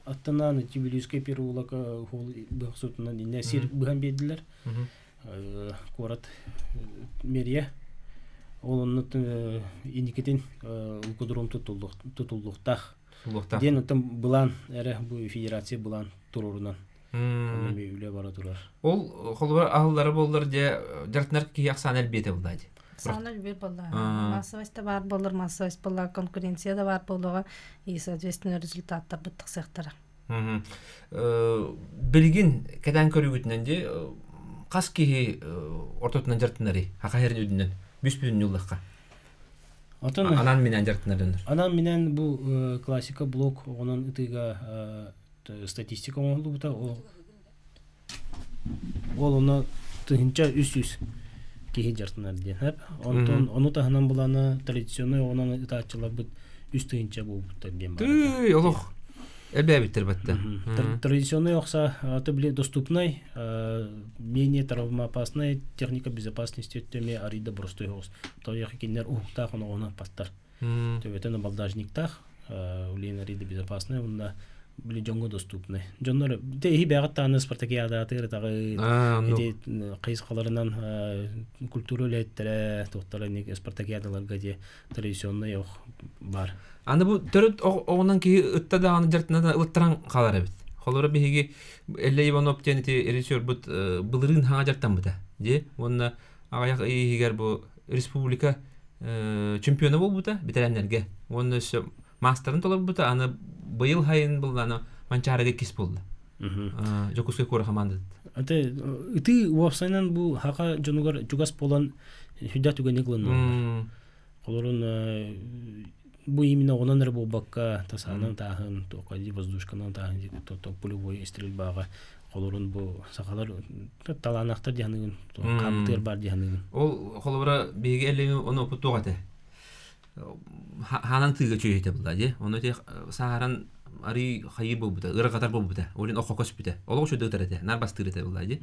аттынан Тбилисский переулок быһахсытынан инне сир быһан биэрдилэр. Куорат мэрия ол онно инникитин лукодром тутуллуохтаах диэн оттон былаан эрэ бу федерация былаан туруорунан үлэ бара турар ол холобур аһыллара буоллар дьэ дьарытынар киһи ахсаана элбиэтэ буллаа дии. Саана бир болла. Массовость бар болор, массовость болла, конкуренция да бар болуга и соответственно результаттар быттыксыктара. Билигин кэтэн көрүүгүтүнэн ди хас киһи ортотунан жартынари хака херин үдүнэн бүс бүтүн юллахка. Отон Анан менен жартынар. Анан менен бу классика блок онон ытыга статистика оңолубута ол ол оны тыһынча 300 киһи жартынар диэн хэп. Онтон ону таһынан буланы традиционный онон ытааччылар бит үс тыһынча буолбуттар диэн бар. Түй, олох. Элбээбиттер батта. Традиционный охса аты били доступный, менее травмоопасная техника безопасности өттөме арида простой хос. Тояхы кинер ухтах оны оны паттар. Төбөтөн балдажниктах, улен арида безопасная, онда били жоңго доступный. Жоннор те ихи бягат тааны спартакиада тыгыр тагы эти кыйскаларынан культура үлеттере токтора ник спартакиадаларга де традиционный ох бар. Аны бу төрөт оҕунан киһи ытта даҕаны дьартына да ылыттаран хаалар эбит. Холоро биһиги Эллэ Иванов диэн ити режиссер бут былырыын хаҥа дьартаммыта. Дьэ, уонна аҕыйах ый иһигэр бу республика чемпиона буолбута бэтэрээннэргэ. Уонна өссө маастарын толорбута, аны быйыл хайын булланы Манчаарыга иккис буолла. Дьокуускай куора хамаандат. Аты ытыы уопсайынан бу хака дьонугар чугас буолан сүрдээх түгэни кылынналлар. Олорун бу именно онон эрэ буолбакка тасаанан тааһын, туохха воздушканан тааһын, пулевой стрельбаҕа олорун бу сахалар талаанахтар диһаныгын, хаамытыар баар диһаныгын. Ол холобура биһиги эллэми ону оппут этэ. Хаанан тыыга чүйүтэ булла дии. Ону те сааһаран арый хайыы буолбута, ырыгатар буолбута. Олин окко көспүтэ. Олох үчүгэй ытар этэ, нар бастыыр этэ булла дии.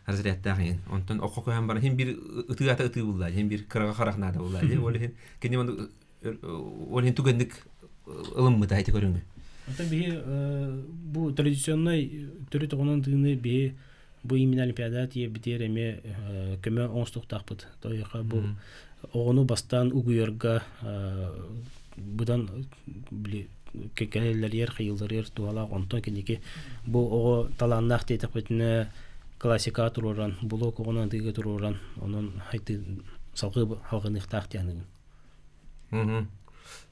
Разрядтаах иһин. Онтон окко көһөн баран хин бир ытыата ытыы булла дии. Хин бир кыраҕа харах наада булла дии. Ол иһин кини ол иһин түгэнник ылыммыта ити көрүҥү. Оттон биһи бу традиционный төрүт оҕонон тыыны биһи бу именно олимпиада тиийэрбитигэр эмиэ көмө оҥостуохтаахпыт. Тойоха бу оҕону бастаан угуйарга быдан били кэлэллэригэр хайыылларыгар туһалаах онтон киники бу оҕо талааннаах диэтэхпитинэ классикаҕа туруоран блок оҕону антыыга туруоран онон хайты салгыы халҕаныахтаах диэханыгын.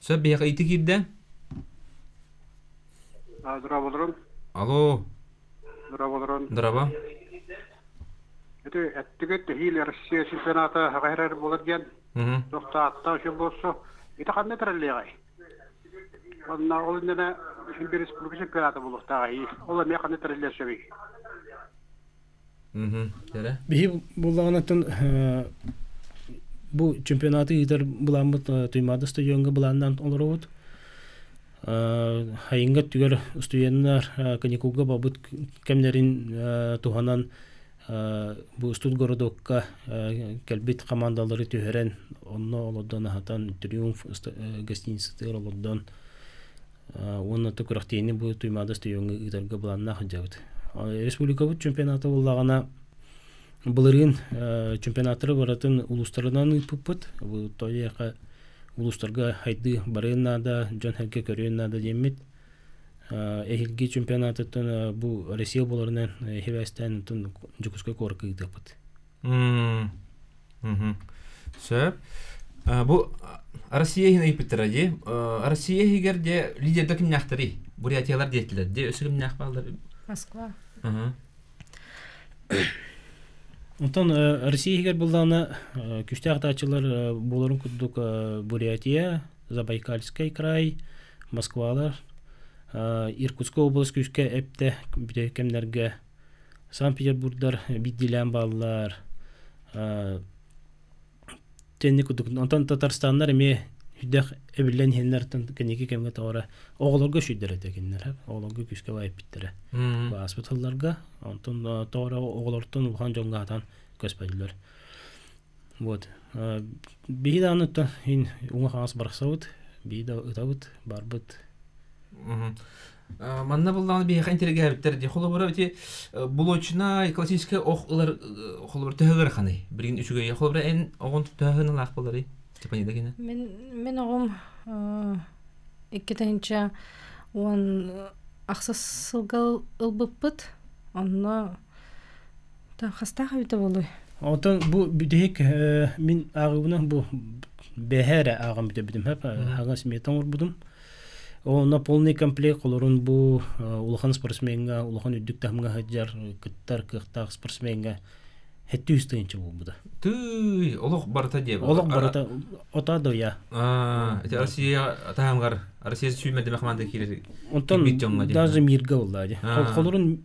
Сөп биһиэхэ ити киирдэ. Здраволорун. Алло. Здраволорун. Здраво. Ити эттигит тэһиил Россия чемпионата хаҕа буолар диэн туохтаатта үчүн буолсу. Ити ханна тэриллиэҕэй? Онна ол иннинэ син республика чемпионата буолуохтааҕый. Ол эмиэ ханна тэриллиэ сөбүй? Биһи буллаҕынаттан бу чемпионаты ыытар былааммыт Туймаада стадионга былааннаан олоробут. Хайыҥҥа өттүгэр студеннар каникулга барбыт кэмнэрин туһанан бу студгородокка кэлбит командалары түһэрэн онно олордон аһатан Триумф гостиницатыгар олордон уонна күрэхтиини бу Туймаада стадиоҥҥа ыытарга былааннаах сылдьабыт. Республикабыт чемпионата буоллаҕына былырыын чемпионаттары барытын улуустарынан ыыппыппыт. Бу тоойуохха улуустарга хайдыы барыан наада, дьон сэргэ көрүөн наада диэммит. Эһиилги чемпионатыттан бу Россия буоларынан хибээстээн Дьокуускай куоракка ыытыахпыт. Сөп. Бу Россия иһин ыйыппыттара дии. Россия иһигэр де лидердэр кимнээхтэрий? Бурятиялар диэтилэр дии. Өссө кимнээх бааллар? Москва. Онтон Россия иһигэр буллаҕына күстээх ытааччылар буоларын курдук Бурятия, Забайкальский край, Москвалар, Иркутскай область күүскэ эптэ бүтэ кэмнэргэ Санкт-Петербургдар биирдиилээн бааллар. Тэнни курдук. Онтон Татарстаннар эмиэ сүрдээх эбиллэн иһэннэр кэнники кэмҥэ тоҕо оҕолорго сүүйдэр этэ кинилэр оҕолорго күүскэ баайппыттара ааспыт сылларга онтон тоҕо оҕолортон улахан дьоҥҥо сатаан көспөтүлэр вот биһи даҕаны иһин уҥа хаҥас барсабыт биһи да ытабыт барбыт. Манна буллаҕына биһиэхэ интиригээбиттэр дии. Холобура ити булочнай классическай ох ылар холобура төһө ыараханый? Билигин үчүгэй. Холобура эн оҕон төһө ыналаах буоларый? Степанида кини. Мин оҕом 2018 сылга ылбыппыт. Онно хастаах эбитэ буолуй? Онтон бу бүтэһик мин ааҕыыбынан бу бэһэ эрэ ааҕан бүтэрбитим хөп хаҥас смета оҥорбутум. Онно полный комплект олорун бу улахан спортсмеҥҥа улахан үрдүк таһымҥа сылдьар кыттар кыахтаах спортсмеҥҥа 700 тыһыынча буолбута. Тыый, олох барыта диэ. Олох барыта ота доя. Аа, ити Россия таһымгар Россия сүүмэрдэмэ хамаанда киирэр. Онтон даже мирга болла ди. Холорун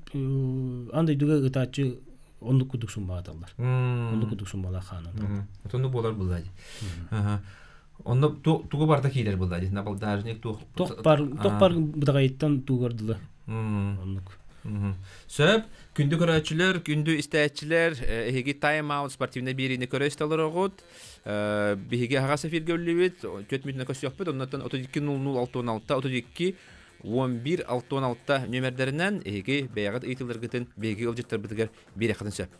аан дойдуга ытааччы оннук кудук сумбааталлар. Оннук кудук сумбалаа хаанан. Отонну буолар булла ди. Онно тугу барыта киирэр булла ди. Набалдажник туох Тох бар тох бар быдагайыттан тугардылы. Оннук. Сөп, күндү көрөөччүлэр, күндү истээччилэр, эһиги Time Out спортивнай биэриини көрө истэ олороҕут. Биһиги аһаҕас эфиргэ үллүбүт, 4 мүнүүтүнэн көрсүөхпүт, оннуттан 32 00 66 32 11 66 нүөмэрдэринэн эһиги бэйэҕит ыйытыыларгытын биһиги ыалдьыттарбытыгар биэриэххитин сөп.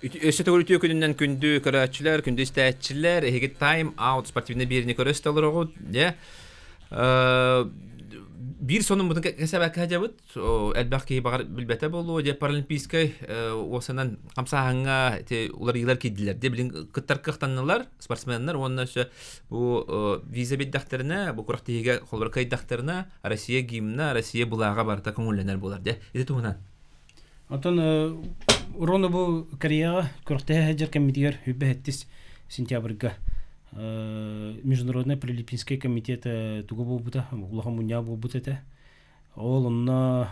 Өссө төгүл үтүө күнүнэн күндү көрөөччүлэр, күндү истээччилэр, эһиги Time Out спортивнай биэриини көрө истэ олороҕут. Дьэ, биир сонуммутун кэсэбэккэ сылдьабыт. Элбэх киһи баҕар билбэтэ буолуо. Дьэ, паралимпийскай уосанан хамсааһыҥҥа ити уларыйыылар киирдилэр. Дьэ, билин кыттар кыахтаннылар спортсменнар уонна өссө бу виза биэрдэхтэринэ, бу күрэхтэһиигэ холобура кыайдахтарына, Россия гимна, Россия былааҕа барыта көҥүллэнэр буолар. Дьэ, ити туһунан. Оттон Рону бу Кореяҕа күрэхтэһэ сылдьар кэммитигэр 27 сентябрьга Международный паралимпийский комитет тугу буолбута, улахан мунньаҕа буолбут этэ. Ол онно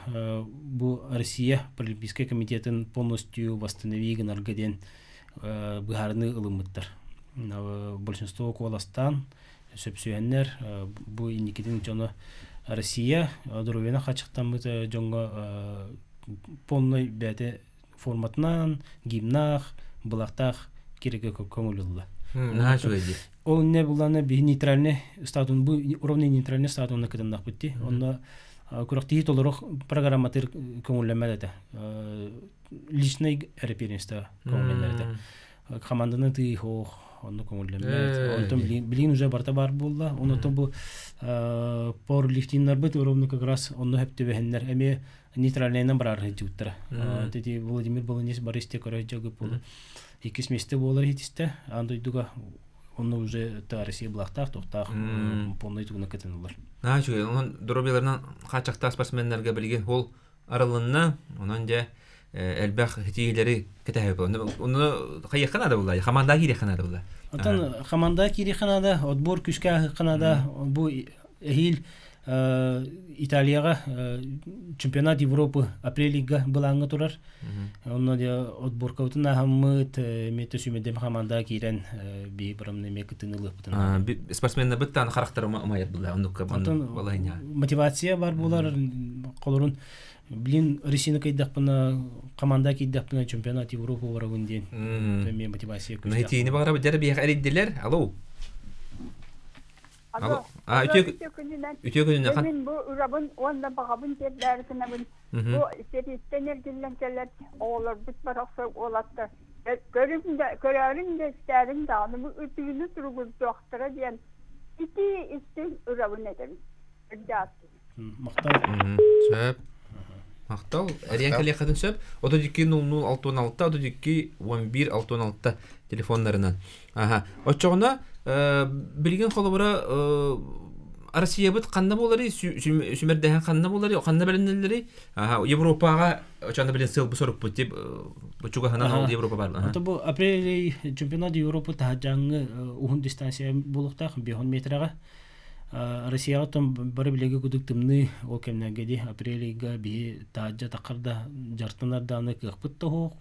бу Россия Паралимпийскай комитетын полностью восстанови гынарга диэн быһаарыныы ылыммыттар. Большинство куоластаан сөпсүһэннэр бу инникитин дьоно Россия доруобуйаны хачыктаммыт дьоҥҥо полный бэйэтэ форматынан гимнаах былахтаах киригэ көҥүл ылла. Наһаа үчүгэй дии. Ол инне буллана биһи нейтральный статун бу уровне нейтральный статуна кытыннахпыт дии. Онно күрэхтиһии толору программатыр көҥүллэммэт этэ. Личный первенство көҥүллэнэр этэ. Команданы тыйхох онно көҥүллэммэт. Онтон билигин уже барыта баар буолла. Онтон бу пауэрлифтиннарбыт ровно как раз онно хөптүбэһэннэр эмиэ нейтральнайынан бараар сылдьыбыттара. Ити Владимир Баланис Борис те көрө сылдьа буолу. Иккис месте буолар иһитистэ. Аан дойдуга онно уже Россия былаахтаах, тохтаах полный тугуна кытынылар. Аа, үчүгэй. Онон доруобуйаларынан хааччахтаах спортсменнарга билигин ол арылынна. Онон дьэ элбэх ситиһиилэри кэтэһэбит. Онно хайыахха наада буолла? Хамаандаҕа киириэххэ наада буолла? Оттон хамаандаҕа киириэххэ наада, отбор күүскэ ааһыахха наада. Бу эһиил Италияҕа чемпионат Европы апрель ыйга былааҥҥа турар. Онно отборкабытын ааһаммыт, эмиэ сүүмэрдэм хамаандаҕа киирэн биһи барамна эмиэ кыттыыны ылыахпытын. Спортсменнарбыт таан харахтара умайар була оннукка балайня. Мотивация бар буолар холорун блин Россияны кыйдахпына команда кийдэхпинэ чемпионат Европы барабын диэн эмиэ мотивация күстээх. Найтиини баҕарабыт дьэ биһиэхэ эрийдилэр. Алло. Алло. А, үтүө күнүнэн. Үтүө күнүнэн. Мин бу ырабын уонна баҕабын тиэрдээри гынабын. Бу сэрииттэн эргиллэн кэлэр оҕолорбут барахсан уолаттар көрүм да көрөөрүм да истээрим даҕаны бу ытыыны туругурдуохтара диэн итии истиҥ ырабын этэбин. Үрдээтин. Махтал. Сөп. Махтал. Эрийэн кэлиэххитин сөп. 32 00 66 32 11 66 телефоннарынан. Аха. Оччоҕуна билигин холобура Россиябыт ханна буоларый, сүмэрдэһэн ханна буоларый, ханна бэлэмнэллэрий? Аха, Европаҕа очоно билин сыл бу сорукпут тип бу чугаһынан ол Европа бар. Ото бу апрель чемпионат Европы таһаджаңы уһун дистанция буолуохтаах 5 метрага. Россияҕа оттон бары билиги кудук тымныы ол кэмнэргэ ди апрель ыйга биһи таһаджа таххарда жартанар дааны кыахпыт да суох.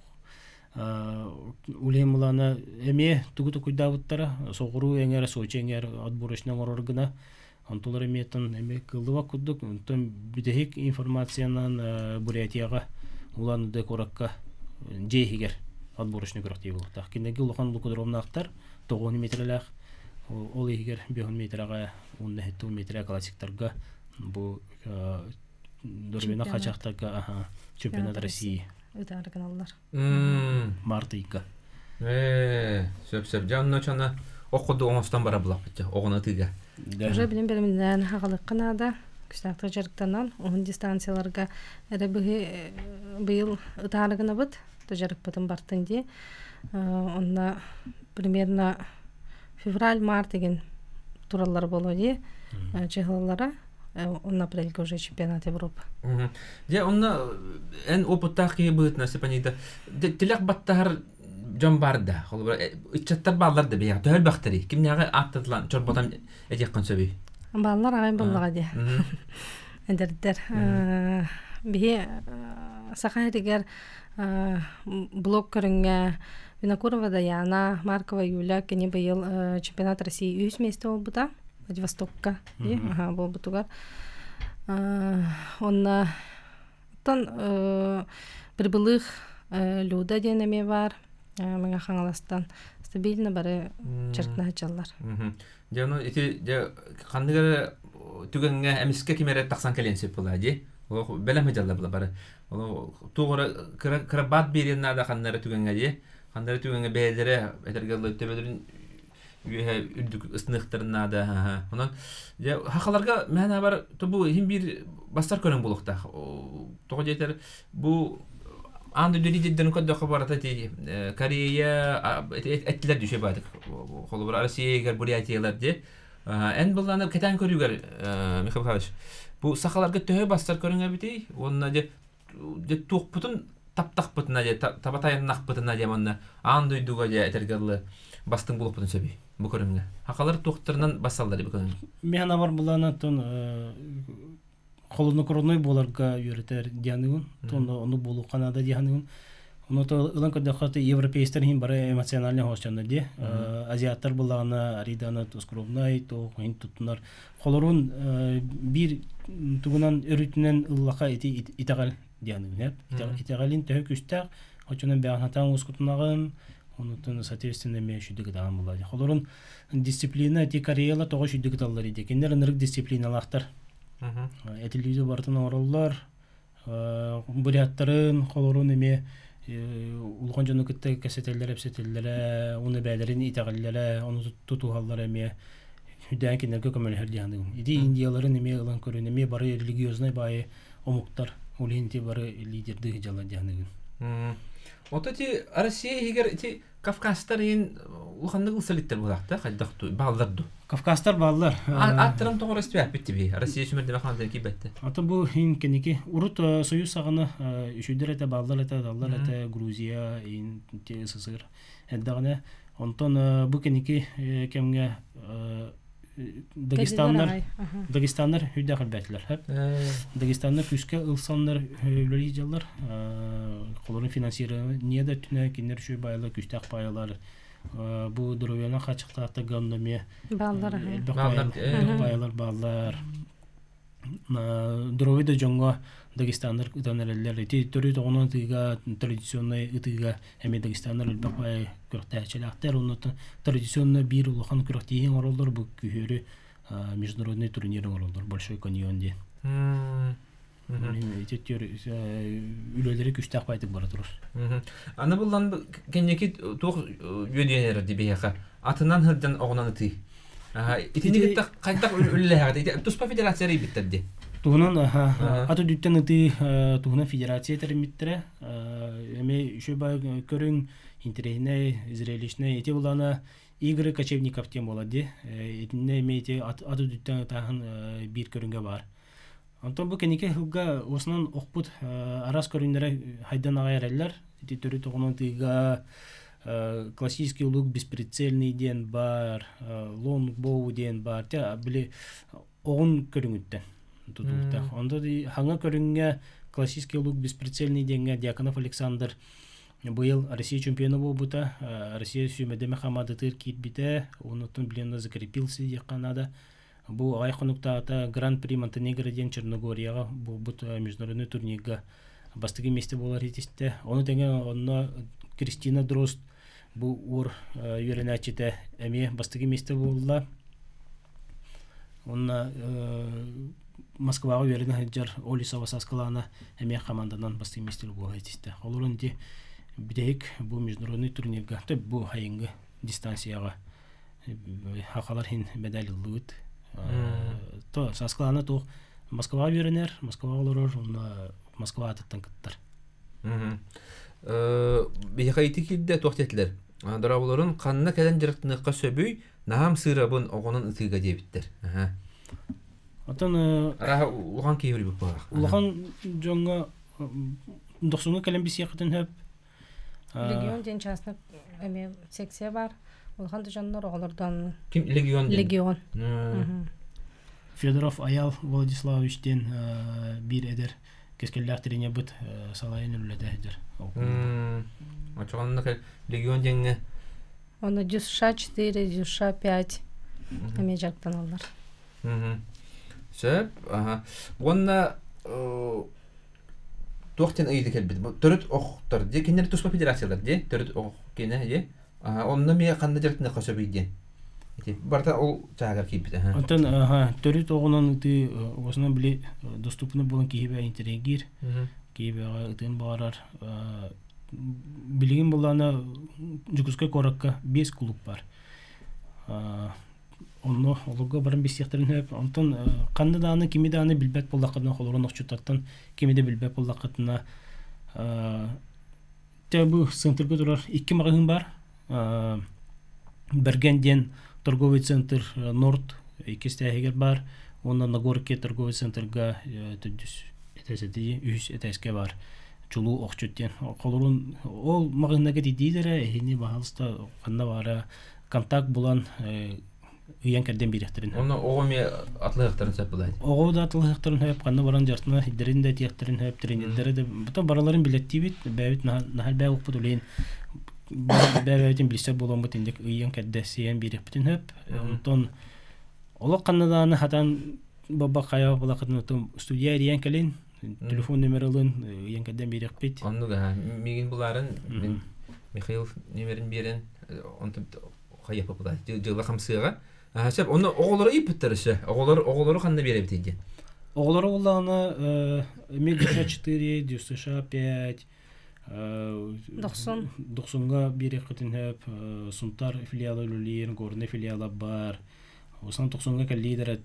Улиһин мулана эмиэ тугу токуйдаабыттара соҕуруу эҥэр Сочи эҥэр отборочно оҥорор гына онтулар эмиэтэн эмиэ кыллыбат курдук онтон бүтэһик информациянан Бурятияҕа Улан-Удэ куоракка дьиэ иһигэр отборочный күрэхтии буолуохтаах. Кинилэргэ улахан лукодромнаахтар 9 метрэлээх ол иһигэр 5 метрэҕэ уонна 7 метрэ классиктарга бу Дорбина хачахтарга чемпионат России Ох курдук оҥостон бара булахпытча оҕону ытыыга. Уже билим бэлэмнээн хагалыкка наада. Күстаахтык дьарыктанан, уһун дистанцияларга эрэ быһы быйыл ытаарыгынабыт, дьарыкпытын бартын дии. Онно примерно февраль-март деген тураллар боло дии чыһылалара. Онно апрельга уже чемпионат Европы. Дьэ, онно эн опыттаах киһи быһыытынан Степанида, тилэх баттаһар дьон бар да, холобура, ыччаттар бааллар да бэйэҕэ төһө элбэхтэрий? Кимнээҕи ааттатылан чорботон этиэххин сөбүй? Бааллар аҕай буоллаҕа дии. Эдэрдэр. Биһи Саха сиригэр блок көрүҥҥэ Винокурова Даяна, Маркова Юля кини быйыл чемпионат России үһүс миэстэ буолбута. Владивостокка буолбутугар. Онно оттон Прибылых Люда диэн эмиэ баар. Мэҥэ Хаҥаластан стабильно бары чаркнаһачаллар. Дьэ, ону ити дьэ ханнык эрэ түгэҥҥэ эмискэ ким эрэ тахсан кэлиэн сөп буолаа дии. Олох бэлэм сылдьаллар була бары. Ону туох эрэ кыра кыра баат биэриэн наада ханна эрэ түгэҥҥэ дии. Ханна эрэ түгэҥҥэ бэйэлэрэ этэргэ дылы төбөлөрүн үөһэ үрдүк ысныахтарын наада. Онон дьэ хахаларга мээнэ бар бу иһин биир бастар көрөн буолуохтаах. Тоҕо диэтэр бу аан дойду лидердэрин көрдөххө барыта ити Корея эттилэр дьүшэ баатык. Холобура Россиягар Бурятиялар дии. Эн былланы кэтээн көрүүгэр Михаил Михайлович бу сахаларга төһө бастар көрүҥ эбитий уонна дьэ туохпутун таптахпытына дьэ таба тайаннахпытына дьэ манна аан дойдуга дьэ этэргэ дылы бастыҥ буолуохпутун сөбүй бу көрүҥҥэ хахалар туохтарынан бассаллар бу көрүҥҥэ Мин бар булана тон холонокорунай буоларга үөрэтэр дианыгын тон ону буолу Канада дианыгын ону то ылан көрдөххө европейстар иһин бары эмоциональный хоосчоннор ди азиаттар буллаҕына аридана скромнай то хин туттунар холорун биир тугунан өрүтүнэн ыллаха ити итэҕэл дианыгын итэҕэлин төһө күстээх очунан бэҕэһэтаан ускутунаҕын онутун соответственно эмиэ шүдүк ытаҕын булла холорун дисциплина ити Кореяла тоҕо шүдүк ыталлар иди кинилэр ынырык дисциплиналаахтар этилиизи барытын оҥороллор буряттарын холорун эмиэ улахан дьону кытта кэсэтэллэр эпсэтэллэрэ уну бээлэрин итэҕэллэрэ ону тутуһаллар эмиэ үрдээн кинилэргэ көмөлөһөр диэханыгым ити индияларын эмиэ ылан көрүн эмиэ бары религиознай баайы омуктар ол иһин ити бары лидердыы дьалар диэханыгын Ото ити Россия иһигэр ити Кавказтар иһин улаханнык ылсалиттер буолаахта хайдах бааллар ду Кавказтар бааллар. Аттаран тоҕор истибэппит тиби. Россия сүмэрдеме хаантан киирбэтте. Ата бу хин кеники урут союз саҕана үчүйдер этэ бааллар этэ даллар этэ Грузия ин СССР элдэҕинэ онтон бу кеники кэмҥэ Дагестаннар Дагестаннар үрдээх элбээтилэр. Дагестаннар күүскэ ылсаннар үлэлии дьаллар. Холорун финансирование да өттүнэ кинилэр үчүгэй баайалар, күүстээх баайалар. Бу здоровьяна хааччахтаахтарга онно эмиэ Бааллар элбэх баайалар бааллар. Здоровый да дьоҥҥо Дагестаннар ытан эрэллэр. Ити төрүт оҕонон ытыыга, традиционнай ытыыга эмиэ Дагестаннар элбэх баайа күрэхтэһээччилээхтэр. Онно традиционно биир улахан күрэхтиһии оҥороллор бу күһүөрү международный турнир оҥороллор Большой каньон диэн. Ити үлэлэри күстээх баайтык бара турар. Аны буллан кэнники туох үөдүйэн эрэр дибиһиэхэ атынан сылдьан оҕунан ытыы. Итини кытта хайдах үлэлэһэҕит? Туспа федерация эрийбиттэр дии. Туһунан аты дүттэн ытыы туһунан федерация тэриммиттэрэ. Эми үчүгэй бай көрүҥ интэриэһинэй, зрелищнэй ити булана игры кочевников диэн буолар дии. Итиннэ эми ити аты дүттэн ытааһын биир көрүҥгэ баар. Онтон бу кэнники сылга уосунан охпут араас көрүҥнэрэ хайдан аҕай эрэллэр. Ити төрүт оҕонон тыыга классический лук бесприцельный диэн баар, лонгбоу диэн баар. Те били оҕун көрүҥүттэн тутулуктаах. Онто хаҥа көрүҥҥэ классический лук бесприцельный диэҥҥэ Дьяконов Александр быйыл Россия чемпиона буолбута, Россия сүүмэрдэмэ хамаандатыгар киирбитэ, оннуттан билиэнна закрепился диэххэ наада. Бу аҕай хонуктаата Гран-при Монтенегро диэн Черногорияҕа буолбут международный турнирга бастакы миэстэ буолар итистэ. Ону тэҥэ онно Кристина Дрозд бу уор үөрэнээччитэ эмиэ бастакы миэстэ буолла. Онно Москваҕа үөрэнэ сылдьар Олисова Саскылаана эмиэ хамаанданан бастакы миэстэ буола итистэ. Олорон ити бүтэһик бу международный турнирга, бу хайыҥҥы дистанцияҕа Хакалар хин медаль ыллыбыт. То Саскалана туох Москваҕа үөрэнэр, Москваҕа олорор, онно Москва атыттан кыттар. Биһиэхэ ити киирдэ туох диэтилэр? Дорооболорун ханна кэлэн дьарыктаныахха сөбүй? Наһаам сыырабын оҕонон ытыыга диэбиттэр. Оттон Арааһа улахан киһи үрүбүт буолар. Улахан дьоҥҥо дохсуҥҥа кэлэн билсиэххитин сөп. Легион диэн частный эмиэ секция бар. Улахан да дьоннор оҕолордон Ким Легион диэн? Легион. Федоров Аял Владиславович диэн биир эдэр кэскиллээх тренербит салайын үлэлэтэ сылдьар. Очоҕонно Легион диэҥҥэ Оны ДЮСШ 4, ДЮСШ 5 эмиэ дьарыктаналлар. Сөп. Уонна туох диэн ыйыты кэлбит? Төрүт охтор дии, кинилэр туспа федерациялар дии, төрүт ох кинэ дии. Онно эмиэ ханна дьарыктаныахха сөбүй диэн. Ити барыта ол чааһыгар киирбит. Онтон төрүт оҕунан ытыы основном били доступны буолан киһи бэйэ интэригиир, киһи бэйэҕэ ытыан баҕарар. Билигин былаана Дьокуускай куоракка биэс кулууп бар. Онно олорго баран билсиэхтэрин сөп. Онтон ханна даҕаны кими даҕаны билбэт буоллаххытына, холорон охчуттартан кими да билбэт буоллаххытына, те бу центрга турар икки маҕаһыын бар. Берген диэн торговый центр Норд иккис тээһигэр баар уонна Нагорки торговый центрга төрдүс этээс үһүс этээскэ баар чулуу охчут диэн. Холорун ол маҕаһыыннарга тиийдиилэрэ эһини баһаалыста ханна баара контакт булан ыйан кэрдэн биэриэхтэрин сөп. Онно оҕо эмиэ атылыахтарын сөп булай. Оҕо да атылыахтарын сөп, ханна баран дьартына сирдэрин да этиэхтэрин сөп, тренердэрэ да бата бараларын билэттиибит, бэйэбит наһаа элбэх укпут үлэйин бэйэбитин билсэр буоламмыт индик ыйан кэрдэ сиэн биэриэхпитин сөп. Онтон олох ханна даҕаны хатан баба хайа балакытын студия эрийэн кэлин, телефон номер ылын, ыйан кэрдэн биэриэхпит. Оннук миигин булаарын мин Михаил номерин биэрэн онтон хайыппыта дьыла хамсыаҕа. Сөп, онно оҕолору ыйыппыттар өссө. Оҕолор оҕолору ханна биэрэбитий диэн. Оҕолору буллаҕына эмиэ ДЮСШ 4, ДЮСШ 5, Дохсун. Дохсунга биэриэххитин сөп. Сунтар филиала үлэлиир, Горнай филиала бар. Осан Тохсунга кэллиидэр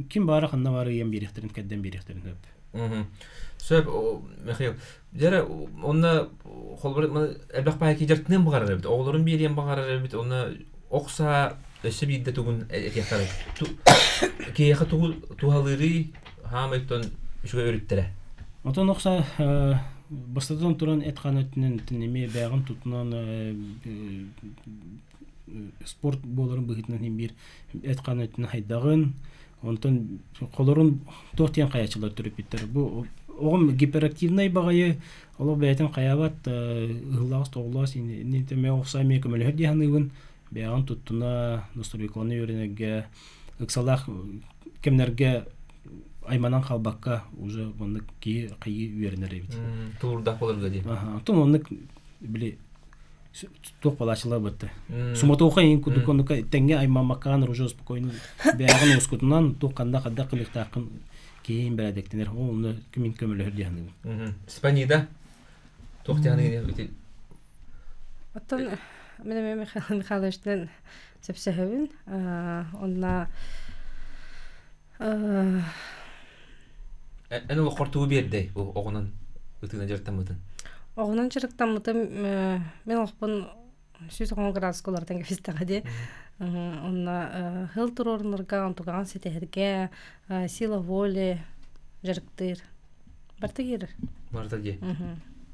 ким баара ханна баара ыйан биэриэхтэрин кэрдэн биэриэхтэрин сөп. Сөп, Михаил. Дьэрэ, онно холобур элбэх баай киирдэртинэн баҕарар эбит, оҕолорун биэриэн баҕарар эбит, онно ох саа өссө биирдэ тугун этиэхтэрэ. Киһиэхэ тугу туһалыырый хаамайтон үчүгэй өрүттэрэ. Отон ох саа бастатан туран эт-хаан өттүнэн эмиэ бэйэҕин тутунан спорт буоларын быһыытынан иһин биир эт-хаан өттүнэн хайдаҕын, онтон холорун туох диэн хайааччылар төрөппүттэр. Бу оҕом гиперактивнай баҕайы, олох бэйэтин хайаабат, ыһыллаҕас тоҕуллаҕас эмиэ охсоо эмиэ көмөлөһөр дии саныыбын. Бэйэҕин туттуна, настройкалана үөрэнэргэ, ыксалаах кэмнэргэ айманан хаалбакка уже маннык киһи хайыы үөрэнэр эбит. Тулуурдаах буоларга дии. Оттон оннук били туох балаачылар бытты. Суматоха иин кудук оннука тэҥҥэ аймаммаккаан уже спокойно бэйэҕин уоскутунан туох ханна хайдах кылыктааххын киһиин бэрээдэктэнэр ол онно мин көмөлөһөр дии саныыбын. Спанида туох дии Оттон мин эмиэ Михаил Михайловичтан сөпсөһөбүн. Онно Эн олоххор тугу биэрдэй бу оҕунан ытыына дьарыктаммытын? Оҕунан дьарыктаммытым мин олохпун 110 градуска уларытан кэбистэҕэ дии. Онно хыл туруорунарга, онтугаҕын ситиһэргэ, сила воли дьарыктыыр. Барыта киирэр. Барыта дии.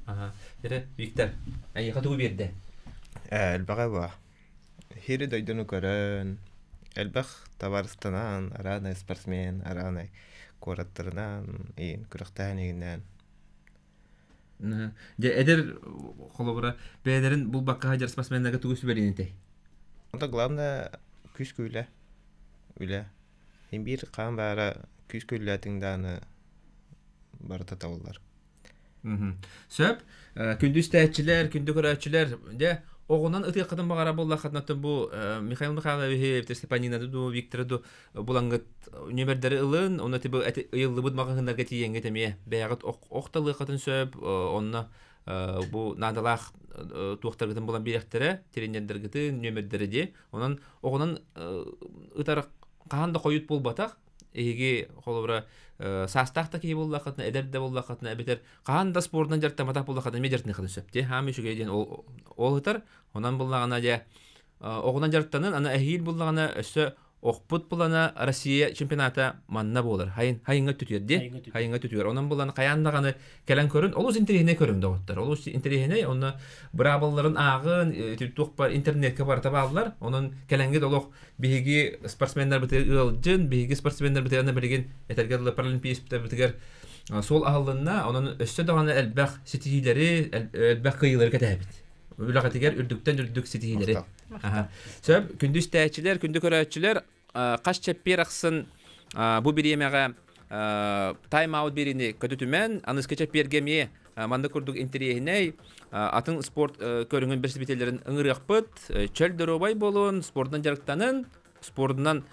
Аха. Эрэ, Виктор, эйиэхэ тугу биэрдэ? Элбэҕэ баа. Сири дойдуну көрөн, элбэх табаарыстанан, араанай спортсмен, араанай куораттарынан, иин күрэхтэһэн игиннээн. Дьэ, эдэр холобура бэйэлэрин булбакка сылдьар спортсменнарга тугу сүбэлиэн этэй? Онто главное күүс күүлэ, үлэ. Син биир хаан баара күүс күүлээтиҥ даҕаны барыта табыллар. Сөп. Күндү истээччилэр, күндү көрөөччүлэр, дьэ, оҕунан ытыаххытын баҕара буоллаххытына бу Михаил Михайловиһы, Степанинаны дуу, Викторы дуу булаҥҥыт нүөмэрдэри ылын, онно тибы ыйыллыбыт маҕаһыыннарга тиийэҥҥит эмиэ бэйэҕит ох талыаххытын сөп, онно бу наадалаах туохтаргытын булан биэриэхтэрэ, тренердэргитин, нүөмэрдэри дии. Онон оҕонон ытар хаһан да хойут буолбатах. Эһиги холобура саастаах да киһи буоллаххытына, эдэр да буоллаххытына, эбэтэр хаһан да спордунан дьарыктамматах буоллаххытына, эмиэ дьарыктаныаххытын сөп дии. Хаам үчүгэй диэн ол ол ытар. Онон буллаҕына дьэ оҕунан дьарыктанын, аны эһиил буллаҕына өссө охпут булана Россия чемпионата манна буолар. Хайын хайыҥҥа түтүөр дии. Хайыҥҥа түтүөр. Онон булан хайаан даҕаны кэлэн көрүн. Олус интэриэһинэй көрүҥ доҕоттор. Олус интэриэһинэй. Онно быраабылларын ааҕын, туох бар интернетке барыта бааллар. Онон кэлэҥҥит олох биһиги спортсменнарбытыгар ыалдьын, биһиги спортсменнарбытыгар билигин этэргэ дылы паралимпийскайбытыгар суол аһыллынна. Онон өссө даҕаны элбэх ситиһиилэри, элбэх кыайыылары кэтэһэбит. Үлэҕитигэр үрдүктэн үрдүк ситиһиилэри. Сөп, күндү истээччилэр, күндү көрөөччүлэр, хас чэппиэр ахсын бу бириэмэҕэ тайм-аут биэриини көтүтүмэн, аныгыскы чэппиэргэ эмиэ маннык курдук интэриэһинэй атын спорт көрүҥүн бэрэстэбиитэллэрин ыҥырыахпыт. Чөл доруобай буолун, спордунан дьарыктанын, спордунан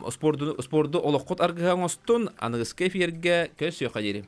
спорду, спорду олоххут аргыһа оҥостун, аныгыскы эфиргэ көрсүөххэ диэри.